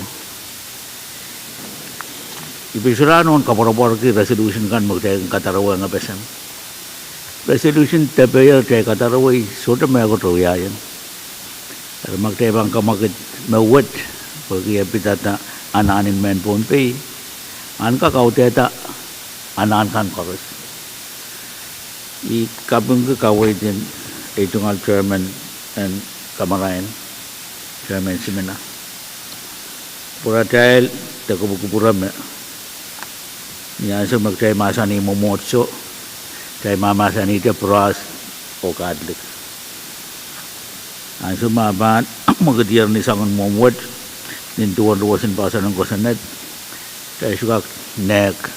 I pil solahr nohn koapworopworki resolution kan me kitail kadarowe ngepeseng. Resolution depeier kitail kadarowe sohte mehkot re wiahiong. Eri ma kitail pahn kamwekid me wet, pwehki e pidada anahn en mehn Pohnpei, ahn kak audehda anahn kan koaros. I kapingki kaweid en ei tungoal chairman en kamarain, Chairman Simina, pwuratail de kupwukupwure me ni ansou me kitail mahsanih mwomwohdiso, kitail mahmahsanihte Pros oh Katolik. Ansou me pahn mwekidier ni soangen mwomwohd, nin duwen ruwesin poahsoan en kosonned, kitail sohte kak nehk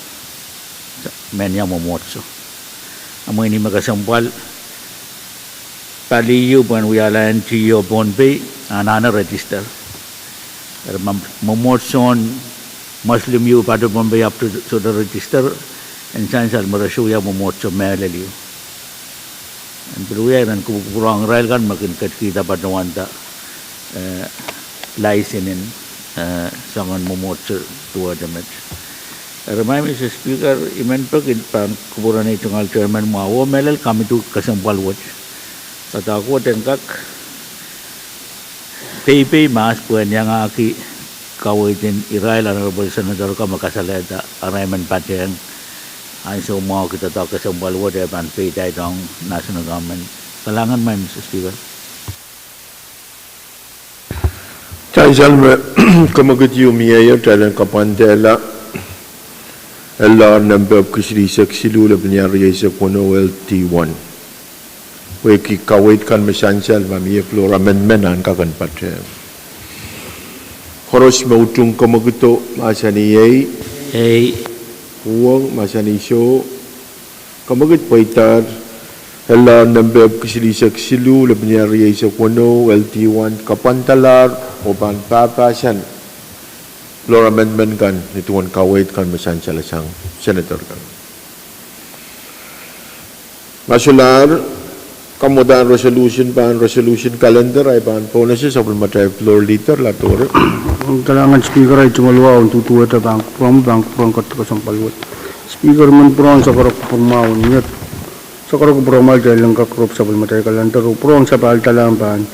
mehnia mwomwohdiso. A mwein ih me kesempwal pali ieu pwehn wiahla N G O Pohnpei anahne register. Eri ma mwomwohdiso en Muslim ieu pahn Pohnpei ahpw sohte register, en sansal me re sohte wia mwomwohdiso mehlel ieu. En pil wia iren kupwukupwurong irail kan me kin ketkihda patohwanda, eh, license en, eh, soangen mwomwohdiso duwehte met. Eri Madam Speaker, I men peki pahn kupwuren ei tungoal chairman mwahu oh mehlel komidi kesempwal wet. Doadoahk wet en kak peipei mahs pwehn iangahki kaweid en irail Honorable Senator ko me kasalehda arail men patehng ansou mwahu ki doadoahk kesempwal wet e pahn peidaidohng national government. Kalahngan Madam Speaker. Sansal me kemwekid ieu mieier, kitail en kapwandehla L R nempe epwiki silihsek siluh, lepenia rieisek weneu, L T one. Pwehki kaweid kan me sansal, ma mie floor amendment, ahn kak en patehng. Koaros me utung kemwekido mahsanih ei. Ei. Uhwong mahsanih soh. Kemwekid pweida. L R nempe epwiki silihsek siluh, lepenia rieisek weneu, L T one, kapwandalahr oh pahn pahpahsan floor amendment kan, nin duwen kaweid kan me sansalasang senator kan. Ma solahr kamwadahn resolution pahn resolution calendar, ahi pahn pohnese sapwellimatail floor leader, Latore. Kalahngan Speaker, ahi tungoal wahu en duduwehte pahn kupwuromwi, pahn kupwuromwi kat kesempwal wet. Speaker, I men pwurehng sakarek kupwuromwahu, ni sakarek kupwuromwahu kitail en kak rop sapwellimatail calendar oh pwurehng sapahldahlahng pahn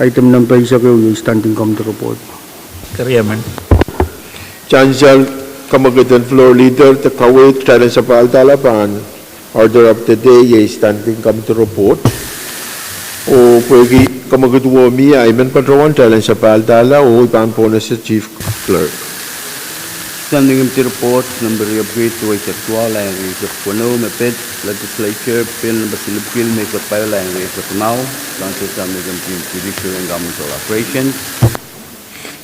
item nempe eisek ehu, iei standing committee report. Keriemen. Sansal, kemwekid en floor leader de kaweid, kitail en sapahldahlahng pahn order of the day, iei standing committee report. Oh pwehki kemwekid wo mie, ahi men patohwan kitail en sapahldahlahng oh I pahn pohnese Chief Clerk. Standing committee report nempe riepwiki duweisek duwau, lain rieisek weneu, me pid Legislature Bill nempe silipwiki limeisek pahieu, lain rieisek limau, Council Standing Committee on Judiciary and Governmental Operations.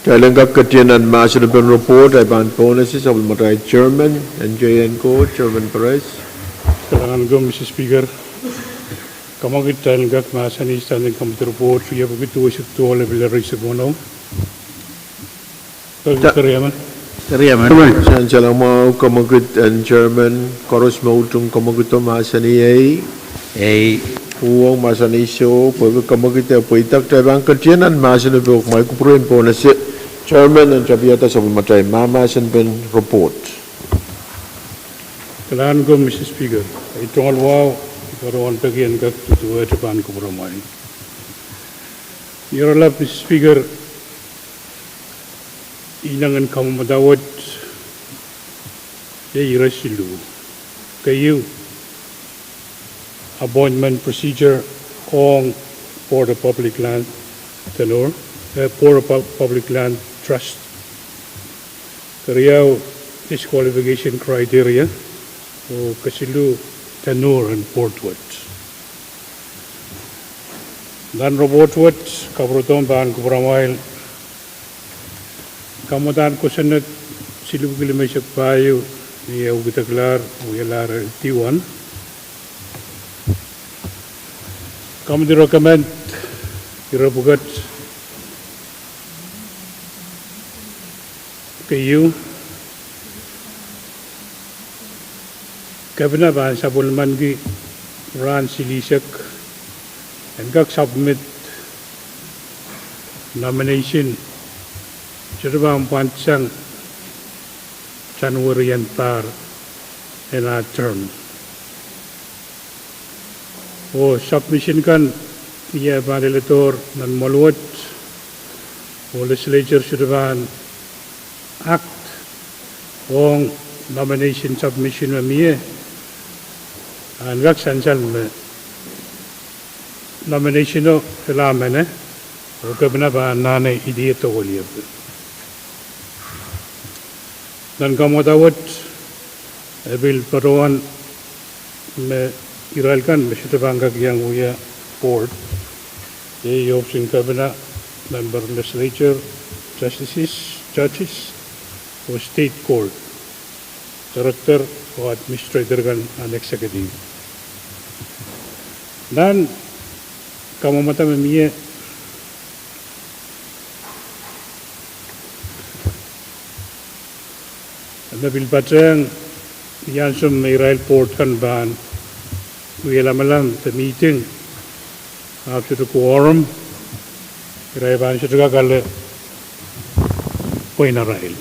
Kitail en kak ketien nan mahsen en report, ahi pahn pohnese sapwellimatail chairman, N J N ko, Chairman Perez. Kalahngan ko, Mister Speaker. Kemwekid kitail en kak mahsanih standing committee report riepwiki duweisek duwau, lepenia rieisek weneu. Keriemen. Keriemen. Sansal mwahu, kemwekid en chairman, koaros me utung kemwekido mahsanih ei. Ei. Uhwong mahsanih soh, pwehki kemwekid e pweida, kitail pahn ketien nan mahsen en report, ma I kupwure en pohnese chairman en tapihada sapwellimatail mahmahsen en report. Kalahngan ko, Mister Speaker. Ahi tungoal wahu, I patohwan peki en kak duduwehte pahn kupwuromwail. Ni oaralap, Mister Speaker, I inengen kamwadahwet iei ire siluh. Keieu, appointment procedure ong Board of Public Land, Tenure, eh, Board of Pub-, Public Land Trust. Keriau, disqualification criteria, oh kesiluh, tenure en board wet. Nan report wet, kapwurodohn pahn kupwuramwail kamwadahn kosonned silipwiki limeisek pahieu, ni eh wikideklahr, wialahr ediwan. Committee recommend ire pwukat. Keieu, Kepina pahn sapwellimaniki rahn silihsek en kak submit nomination, sohte pahn pwansang January en pahr en ah term. Oh submission kan, ni eh pahn leledohr nan mwoaluwet, oh legislature sohte pahn act ong nomination submission me mie, ah en kak sansal me nomination o pil mehkot, oh Kepina pahn anahne idier dohweliep. Nan kamwadahn wet, e pil patohwan me irail kan me sohte pahn kak iang wia board, iei ohpis en Kepina, member legislature, justices, judges, oh state court director oh administrator kan nan executive. Nan kamwadahn me mie, me pil patehng ni ansou me irail board kan pahn wie lamalam de meeting, ahpw sohte quorum, irail pahn sohte kak ale pweinen irail,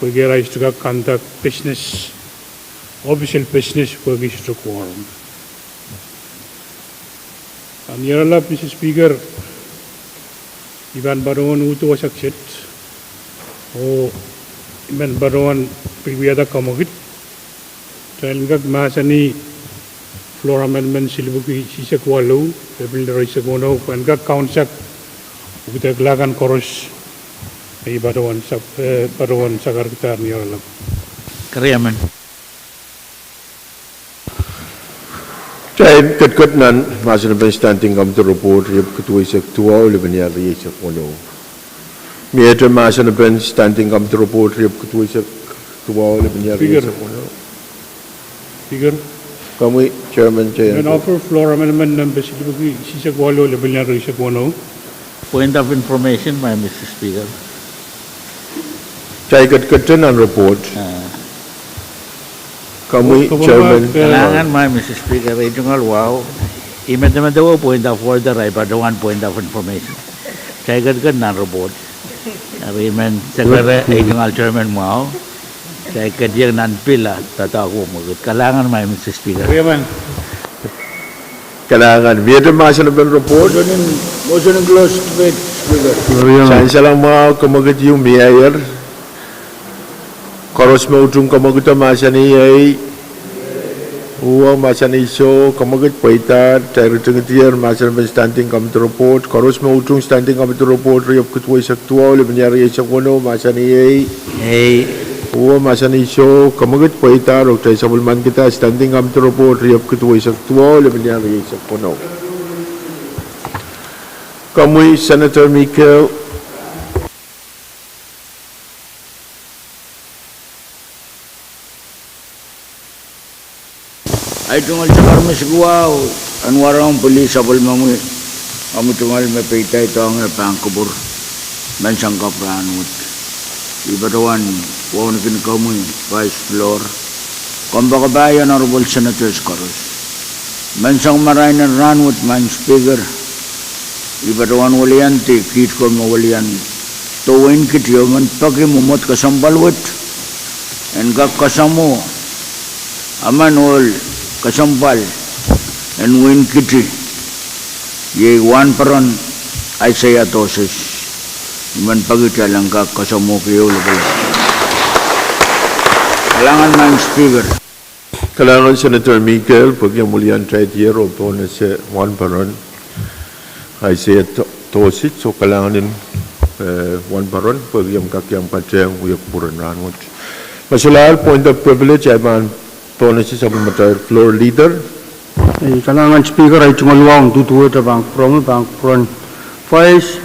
pwehki irail sohte kak conduct business, official business, pwehki sohte quorum. Ni oaralap, Mister Speaker, I pahn patohwan uhd wasa kiset, oh I men patohwan pil wiahda kamwekid. Kitail en kak mahsanih floor amendment silipwiki sisek waluh, lepin lel ire isek weneu, pwe en kak kaunsak wikideklahr kan koaros me I patohwan sak-, eh, patohwan sakarkidahr ni oaralap. Keriemen. Kitail ketiket nan mahsen en Standing Committee Report riepwiki duweisek duwau, lepin lel ire isek weneu. Miehte mahsen en Standing Committee Report riepwiki duweisek duwau, lepin lel ire isek weneu. Speaker. Komwi Chairman J N. An offer floor amendment number silipwiki sisek waluh, lepin lel ire isek weneu. Point of information, my Mister Speaker. Kitail ketikete nan report. Ah. Komwi Chairman. Kalahngan, my Mister Speaker, ei tungoal wahu. I medemedewe point of order, I patohwan point of information. Kitail ketiket nan report. Eri I men sekere ei tungoal Chairman mwahu. Kitail ketiket nan pil ah doadoahk mwo mwekid. Kalahngan, my Mister Speaker. Kalahngan. Miehte mahsen en report. Motion in, motion in close debate, Speaker. Sansal mwahu, kamwekid ieu mieier. Koaros me utung kamwekido mahsanih ei. Uwe mahsanih soh, kamwekid pweidahr, kitail ritingdier mahsen en Standing Committee Report. Koaros me utung Standing Committee Report riepwiki duweisek duwau, lepin lel ire isek weneu, mahsanih ei. Ei. Uwe mahsanih soh, kamwekid pweidahr, oh kitail sapwellimankihda Standing Committee Report riepwiki duweisek duwau, lepin lel ire isek weneu. Komwi Senator Mikael. Ei tungoal sakar me siluh wahu, en warohng pwili sapwellimomwi, omwi tungoal me peidahdohng pahn kupwur, menseng kapw rahnwet. I patohwan wauneki komwi Vice Floor, kompoakepahi Honorable Senators koaros. Menseng marain en rahnwet, my Speaker, I patohwan weliandi kiht ko me welian doh wein kiti oh men peki mwomwohd kesempwal wet en kak kasamwo emen ohl kesempwal en wein kiti, iei wahnporon Isaiah Dosis. I men peki kitail en kak kasamwohki ehu lepin. Kalahngan, my Speaker. Kalahngan Senator Mikael pwehki omw welian kitail dier oh pohnese wahnporon Isaiah Do-, Tohsit, soh, kalahngan en, eh, wahnpoaron, pwehki omw kak iang patehng wia kupwuren rahnwet. Me solahr point of privilege, ahi pahn pohnese sapwellimatail floor leader. Eh, kalahngan Speaker, ahi tungoal wahu en duduwehte pahn kupwuromwi, pahn kupwuren Vice,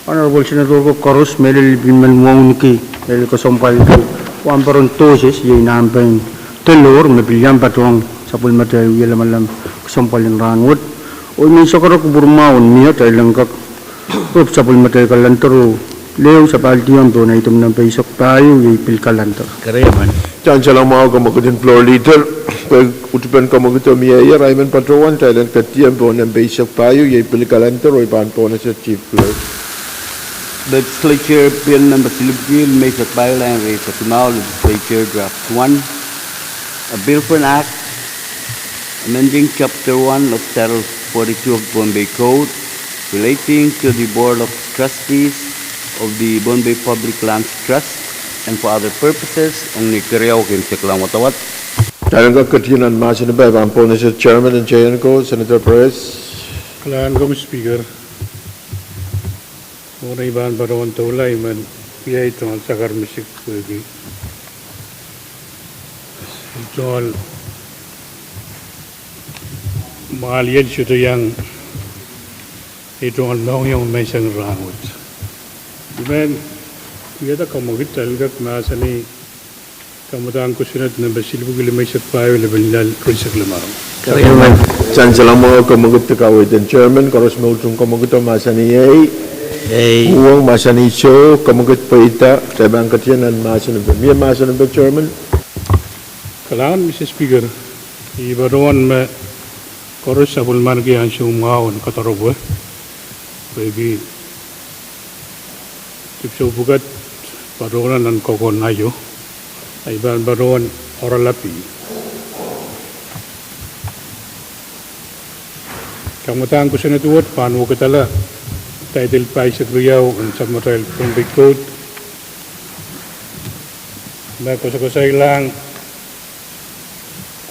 Honorable Senator ko koaros, mehlel me pil men wauneki, mehlel kesempwal, wahnpoaron Tohsit, iei nan pein Delor, me pil iang patohwan sapwellimatail wie lamalam kesempwal en rahnwet. Oh I men sakarada kupwur mwahu en mie atail en kak rop sapwellimatail calendar oh lehu sapahl diong pohn item nempe eisek pahieu, iei pil calendar. Keriamen. Sansal mwahu kemwekid en floor leader, pwe utupen kemwekid o mieier, I men patohwan atail en ketiong pohn nempe eisek pahieu, iei pil calendar, oh I pahn pohnese Chief Clerk. Legislature Bill number silipwiki limeisek pahieu, lahn rieisek limau, Legislature Draft one, a bill for an act amending Chapter one of Title forty-two of Pohnpei Code relating to the Board of Trustees of the Pohnpei Public Lands Trust and for other purposes, ong ni keriau keimwseklahn wadawad. Atail en kak ketiong nan mahsenepe, I pahn pohnese Chairman en Chair ko, Senator Perez. Kalahngan komwi Speaker. Mwohn ei pahn patohwan doula, I men wia ei tungoal sakar misik pwehki ei tungoal mwahliel sohte iang ei tungoal mohngiong menseng rahnwet. I men wiahda kemwekid, atail en kak mahsanih Kamwadahn Kosonned nempe silipwiki limeisek pahieu, lepin lel rieisek limau. Keriamen. Sansal mwahu kemwekid de kaweid en Chairman, koaros me utung kemwekid o mahsanih ei. Ei. Uhwong mahsanih soh, kemwekid pweida, de pahn ketiong nan mahsenepe. Mie mahsenepe, Chairman? Kalahngan Mister Speaker, I patohwan me koaros sapwellimaniki ansou mwahu en kadoaropwe, pwehki dipwisou pwukat patohla nan kokohn aio, ahi pahn patohwan oaralap ih. Kamwadahn Kosonned wet pahn wekidala Title pahisek riau en sapwellimatail Pohnpei Code, me koasokoasoilahng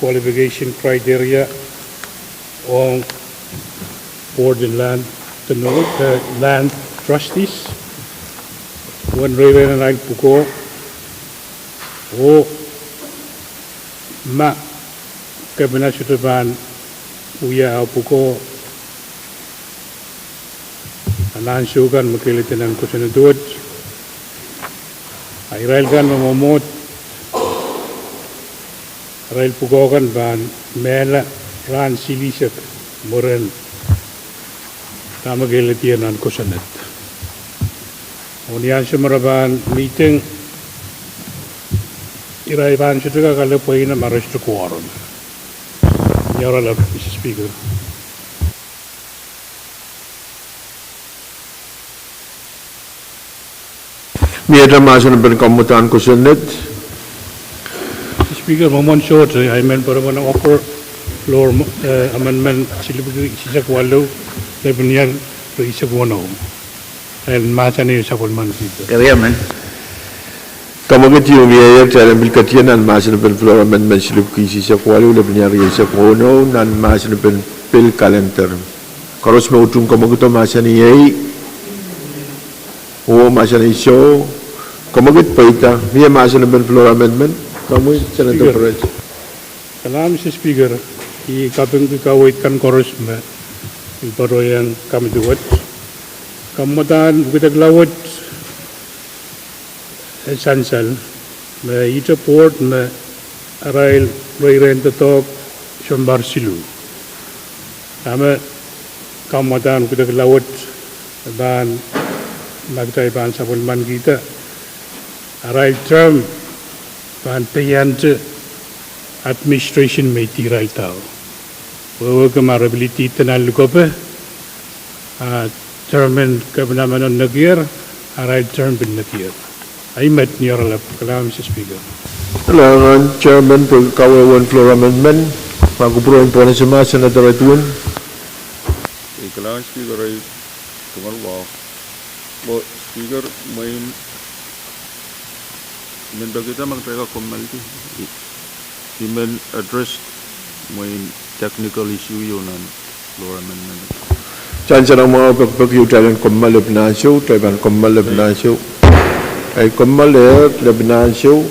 qualification criteria ong Board en Land, eh, Land Trustees, uwen reirein arail pwukoa, oh ma kepina sohte pahn wia ah pwukoa nan ansou kan me kehlidi nan kosonned wet, a irail kan me mwomwohd arail pwukoa kan pahn mehla rahn silihsek mwurin dahme kehlidi nan kosonned. Oh ni ansou me re pahn mihting, irail pahn sohte kak ale pweina ma re sohte kohwaren. Ni oaralap, Mister Speaker. Miehte mahsen en kamwadahn kosonned. Speaker, mwomwen sohte, I men patohwan offer floor, eh, amendment silipwiki isisek walu, lepin ial rieisek weneu. Kemwekid ieu mieier, kitail en pil ketido nan mahsen en floor amendment silipwiki isisek walu, lepin ial rieisek weneu, nan mahsen en pil calendar. Koaros me utung kemwekido mahsanih ei, oh mahsanih soh, kemwekid pweida, mie mahsen en floor amendment, komwi Senator Perez. Kalahngan Mister Speaker, I kapingki kaweid kan koaros me I patohwan kamidi wet. Kamwadahn wukidekla wet, eh, sansal, me ihte board me arail reirein doadoahk sounpar siluh. Dahme kamwadahn wukidekla wet pahn, ma kitail pahn sapwellimanikihda, arail term pahn peiante administration me idiraildahu. Wehwehki ma re pil idihda nan likope, a term en kepina meno nekier, arail term pil nekier. Ahi met, ni oaralap. Kalahngan Mister Speaker. Kalahngan Chairman pwehki kawehwe en floor amendment, ma kupwuren pohnese ma Senator Edwin. Ei, kalahngan Speaker, ei, tungoal wahu. Mwo Speaker, mwein I men pekihda ma kitail kak kommoaldi, I men address mwein technical issue ieu nan floor amendment. Kitail en mwahu pekipeki, kitail en kommoal lepin ansou, kitail pahn kommoal lepin ansou. Ei, kommoal lepin ansou.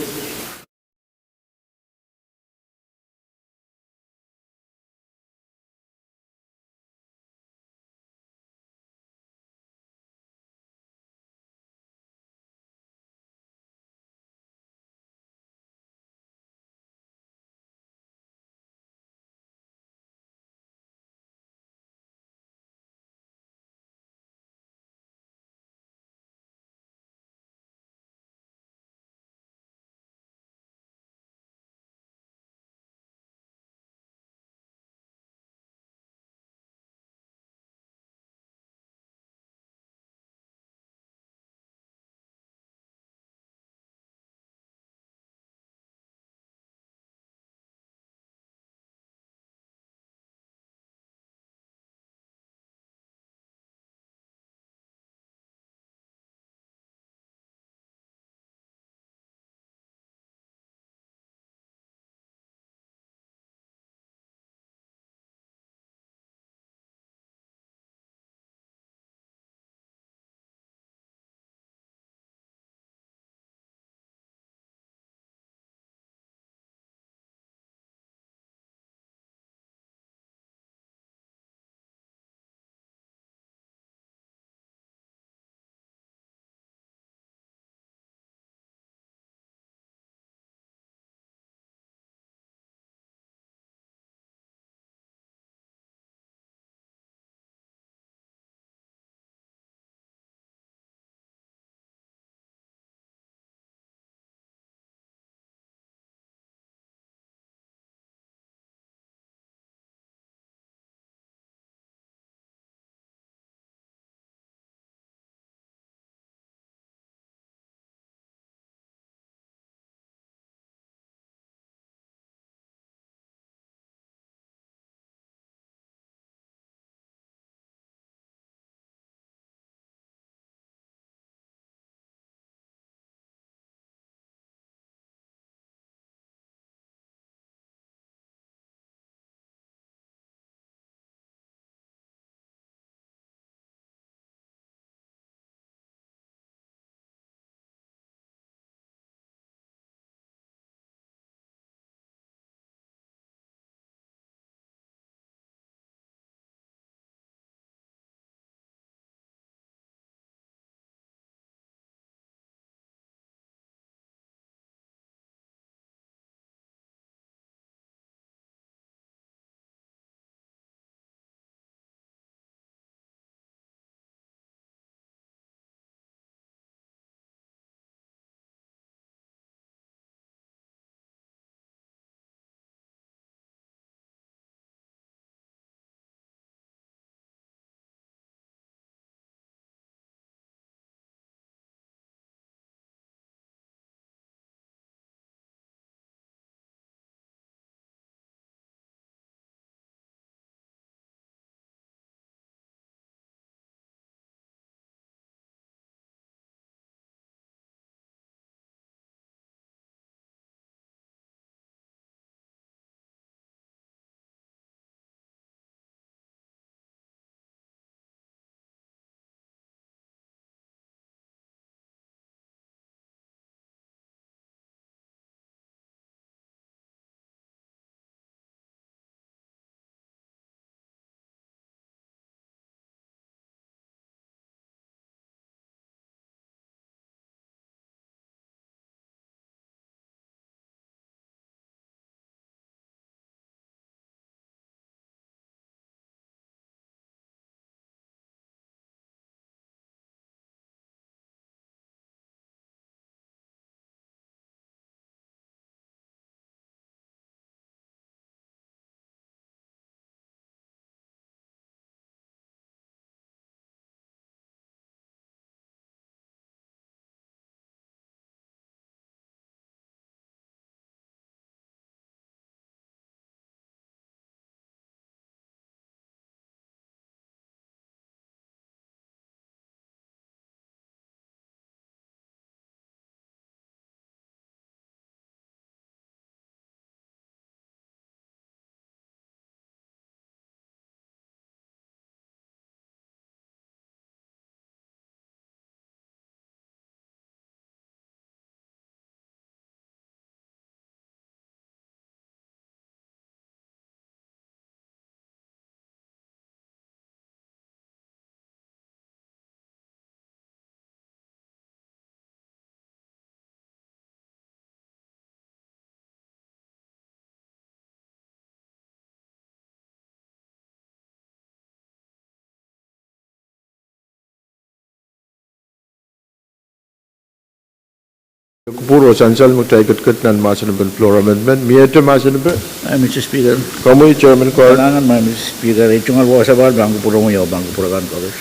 Kupwur oh sansal me kitail ketiket nan mahsen en floor amendment. Miehte mahsen en? Mister Speaker. Komwi Chairman Carr. Kalahngan, Mister Speaker, ei tungoal wasa pahn kupwuromwi oh pahn kupwur kan koaros.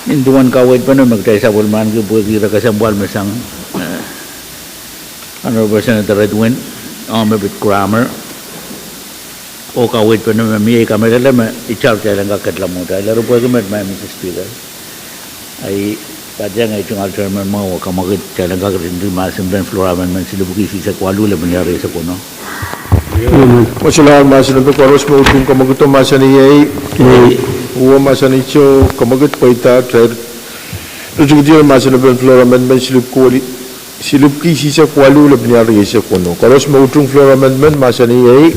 Nin duwen kaweid pene me kitail sapwellimaniki pwehki ire kesempwal me sang, eh, Honorable Senator Edwin, oh me pid grammar. Oh kaweid pene me mie ei kamehlele me itar kitail en kak ketla mwo kitail eri pwehki met, Mister Speaker. Ahi, pahn iang ei tungoal chairman mwahu oh kamwakid kitail en kak ritindi mahsen en floor amendment silipwiki isihsek waluh lepin riesek weneu. Mwosalahr mahsen en koaros me utung kamwakido mahsanih ei. Uwo mahsanih iso, kamwakid pweida, kitail ritingdier mahsen en floor amendment silipwiki isihsek waluh lepin riesek weneu. Koaros me utung floor amendment mahsanih ei.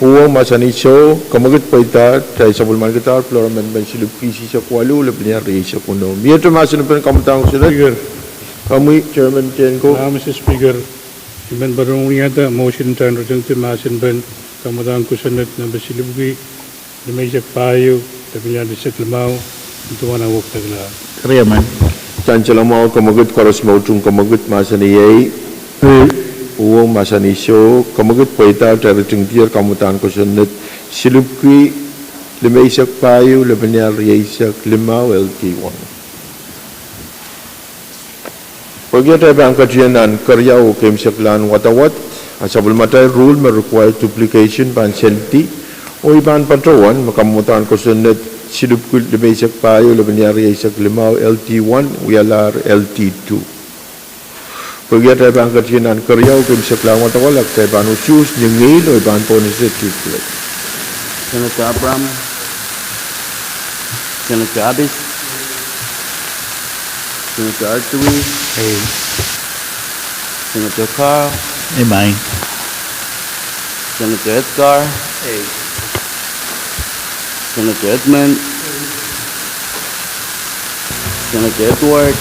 Uwo mahsanih iso, kamwakid pweida, kitail sapwellimanikidahr floor amendment silipwiki isihsek waluh lepin riesek weneu. Miehte mahsen en kamwadahn kosonned. Komwi Chairman Tehnko. Mister Speaker, I men patohwan wiahda motion en ritingdi mahsen en kamwadahn kosonned nempe silipwiki limeisek pahieu lepin eisek limau, duwen wekidekla. Sansal mwahu, kamwakid koaros me utung kamwakid mahsanih ei. Uwo mahsanih iso, kamwakid pweida, kitail ritingdier kamwadahn kosonned silipwiki limeisek pahieu lepin eisek limau, L T one. Pwehki atail pahn ketin nan keriau oh keimwseklahn wadawad, a sapwellimatail rule me require duplication pahn senti, oh I pahn patohwan me kamwadahn kosonned silipwiki limeisek pahieu lepin eisek limau, L T one, wialahr L T two. Pwehki atail pahn ketin nan keriau oh keimwseklahn wadawad, a kitail pahn usuhs ni ngihl oh I pahn pohnese tikitik. Senator Abraham, Senator Abis, Senator Artui, Senator Carr, Senator Edgar, Senator Edmund, Senator Edward,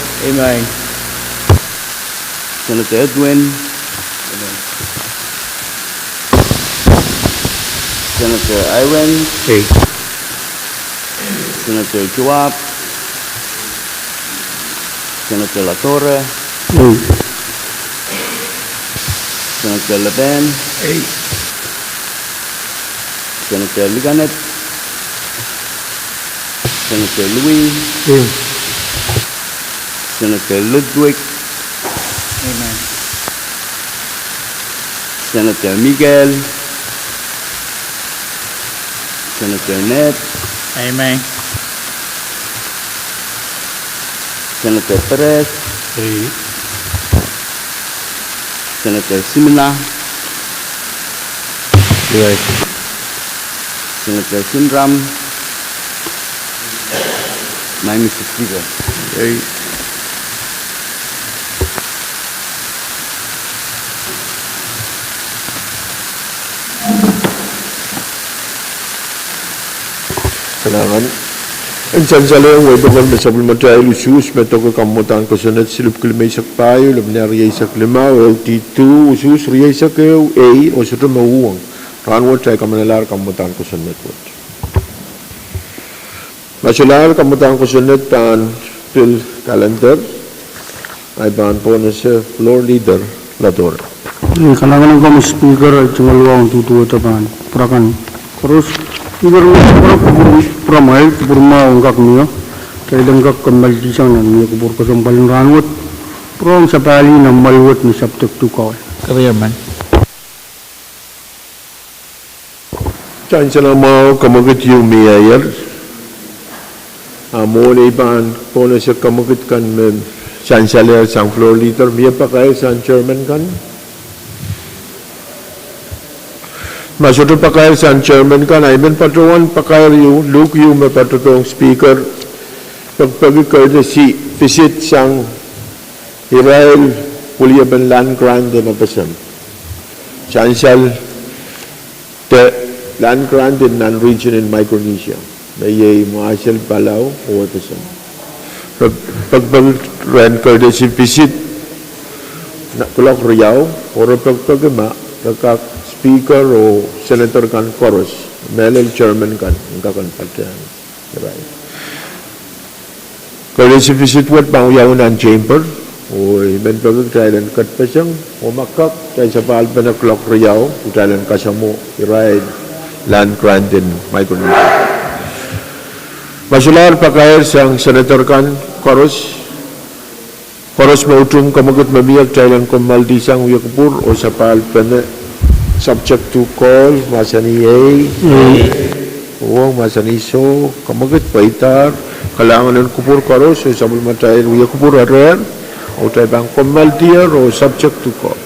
Senator Edwin, Senator Irons, Senator Joab, Senator Latore, Senator Leben, Senator Likanet, Senator Louis, Senator Ludwig, Senator Miguel, Senator Ned, Senator Perez, Senator Simina, Senator Sinram, Mister Speaker. Kalahngan. En sansal ehu, wei pokon me sapwellimatail usuhs me doke kamwadahn kosonned silipwiki limeisek pahieu lepin eisek limau, L T two, usuhs rieisek ehu ei, oh sohte me uhwong. Rahnwet kitail kamanalahr kamwadahn kosonned wet. Ma solahr kamwadahn kosonned pahn pil calendar, ahi pahn pohnese Floor Leader Latore. Kalahngan en komwi Speaker, ahi tungoal wahu en duduwehte pahn pwurakan koaros. Speaker, me pwuramwail, kupwur mwahu en kak mie, kitail en kak kommoaldi sang nan mie kupwur kesempwal en rahnwet, pwurehng sapahl nan mwahl wet ni subject two kaul. Sansal mwahu, kamwakid ieu mie aier. A mwohn ei pahn pohnese kamwakid kan me sansalehr sang Floor Leader, mie pakair sang chairman kan? Ma sohte pakair sang chairman kan, ahi men patohwan pakair ieu, luhk ieu me patohdohng Speaker, pekipeki courtesy visit sang irail weliepen land grant en FSM. Sansal de land grant en nan region en Micronesia, me iei Marshall, Palau oh FSM. Re pekipeki rehn courtesy visit kuloak riau, oh re pekipeki ma re kak Speaker oh Senator kan koaros, mehlel chairman kan, en kak en patehng irail. Courtesy visit wet pahn wiawi nan chamber. Oh I men peki kitail en ketpeseng oh ma kak kitail sapahl pene kuloak riau kitail en kasamwo irail land grant en Micronesia. Ma solahr pakair sang senator kan koaros, koaros me utung kemwekid me mie, kitail en kommoaldihsang wie kupwur oh sapahl pene subject to call, mahsanih ei, oh mahsanih soh, kemwekid pweidahr. Kalahngan en kupwur koaros oh sapwellimatail wie kupwur erehr oh kitail pahn kommoaldier oh subject to call.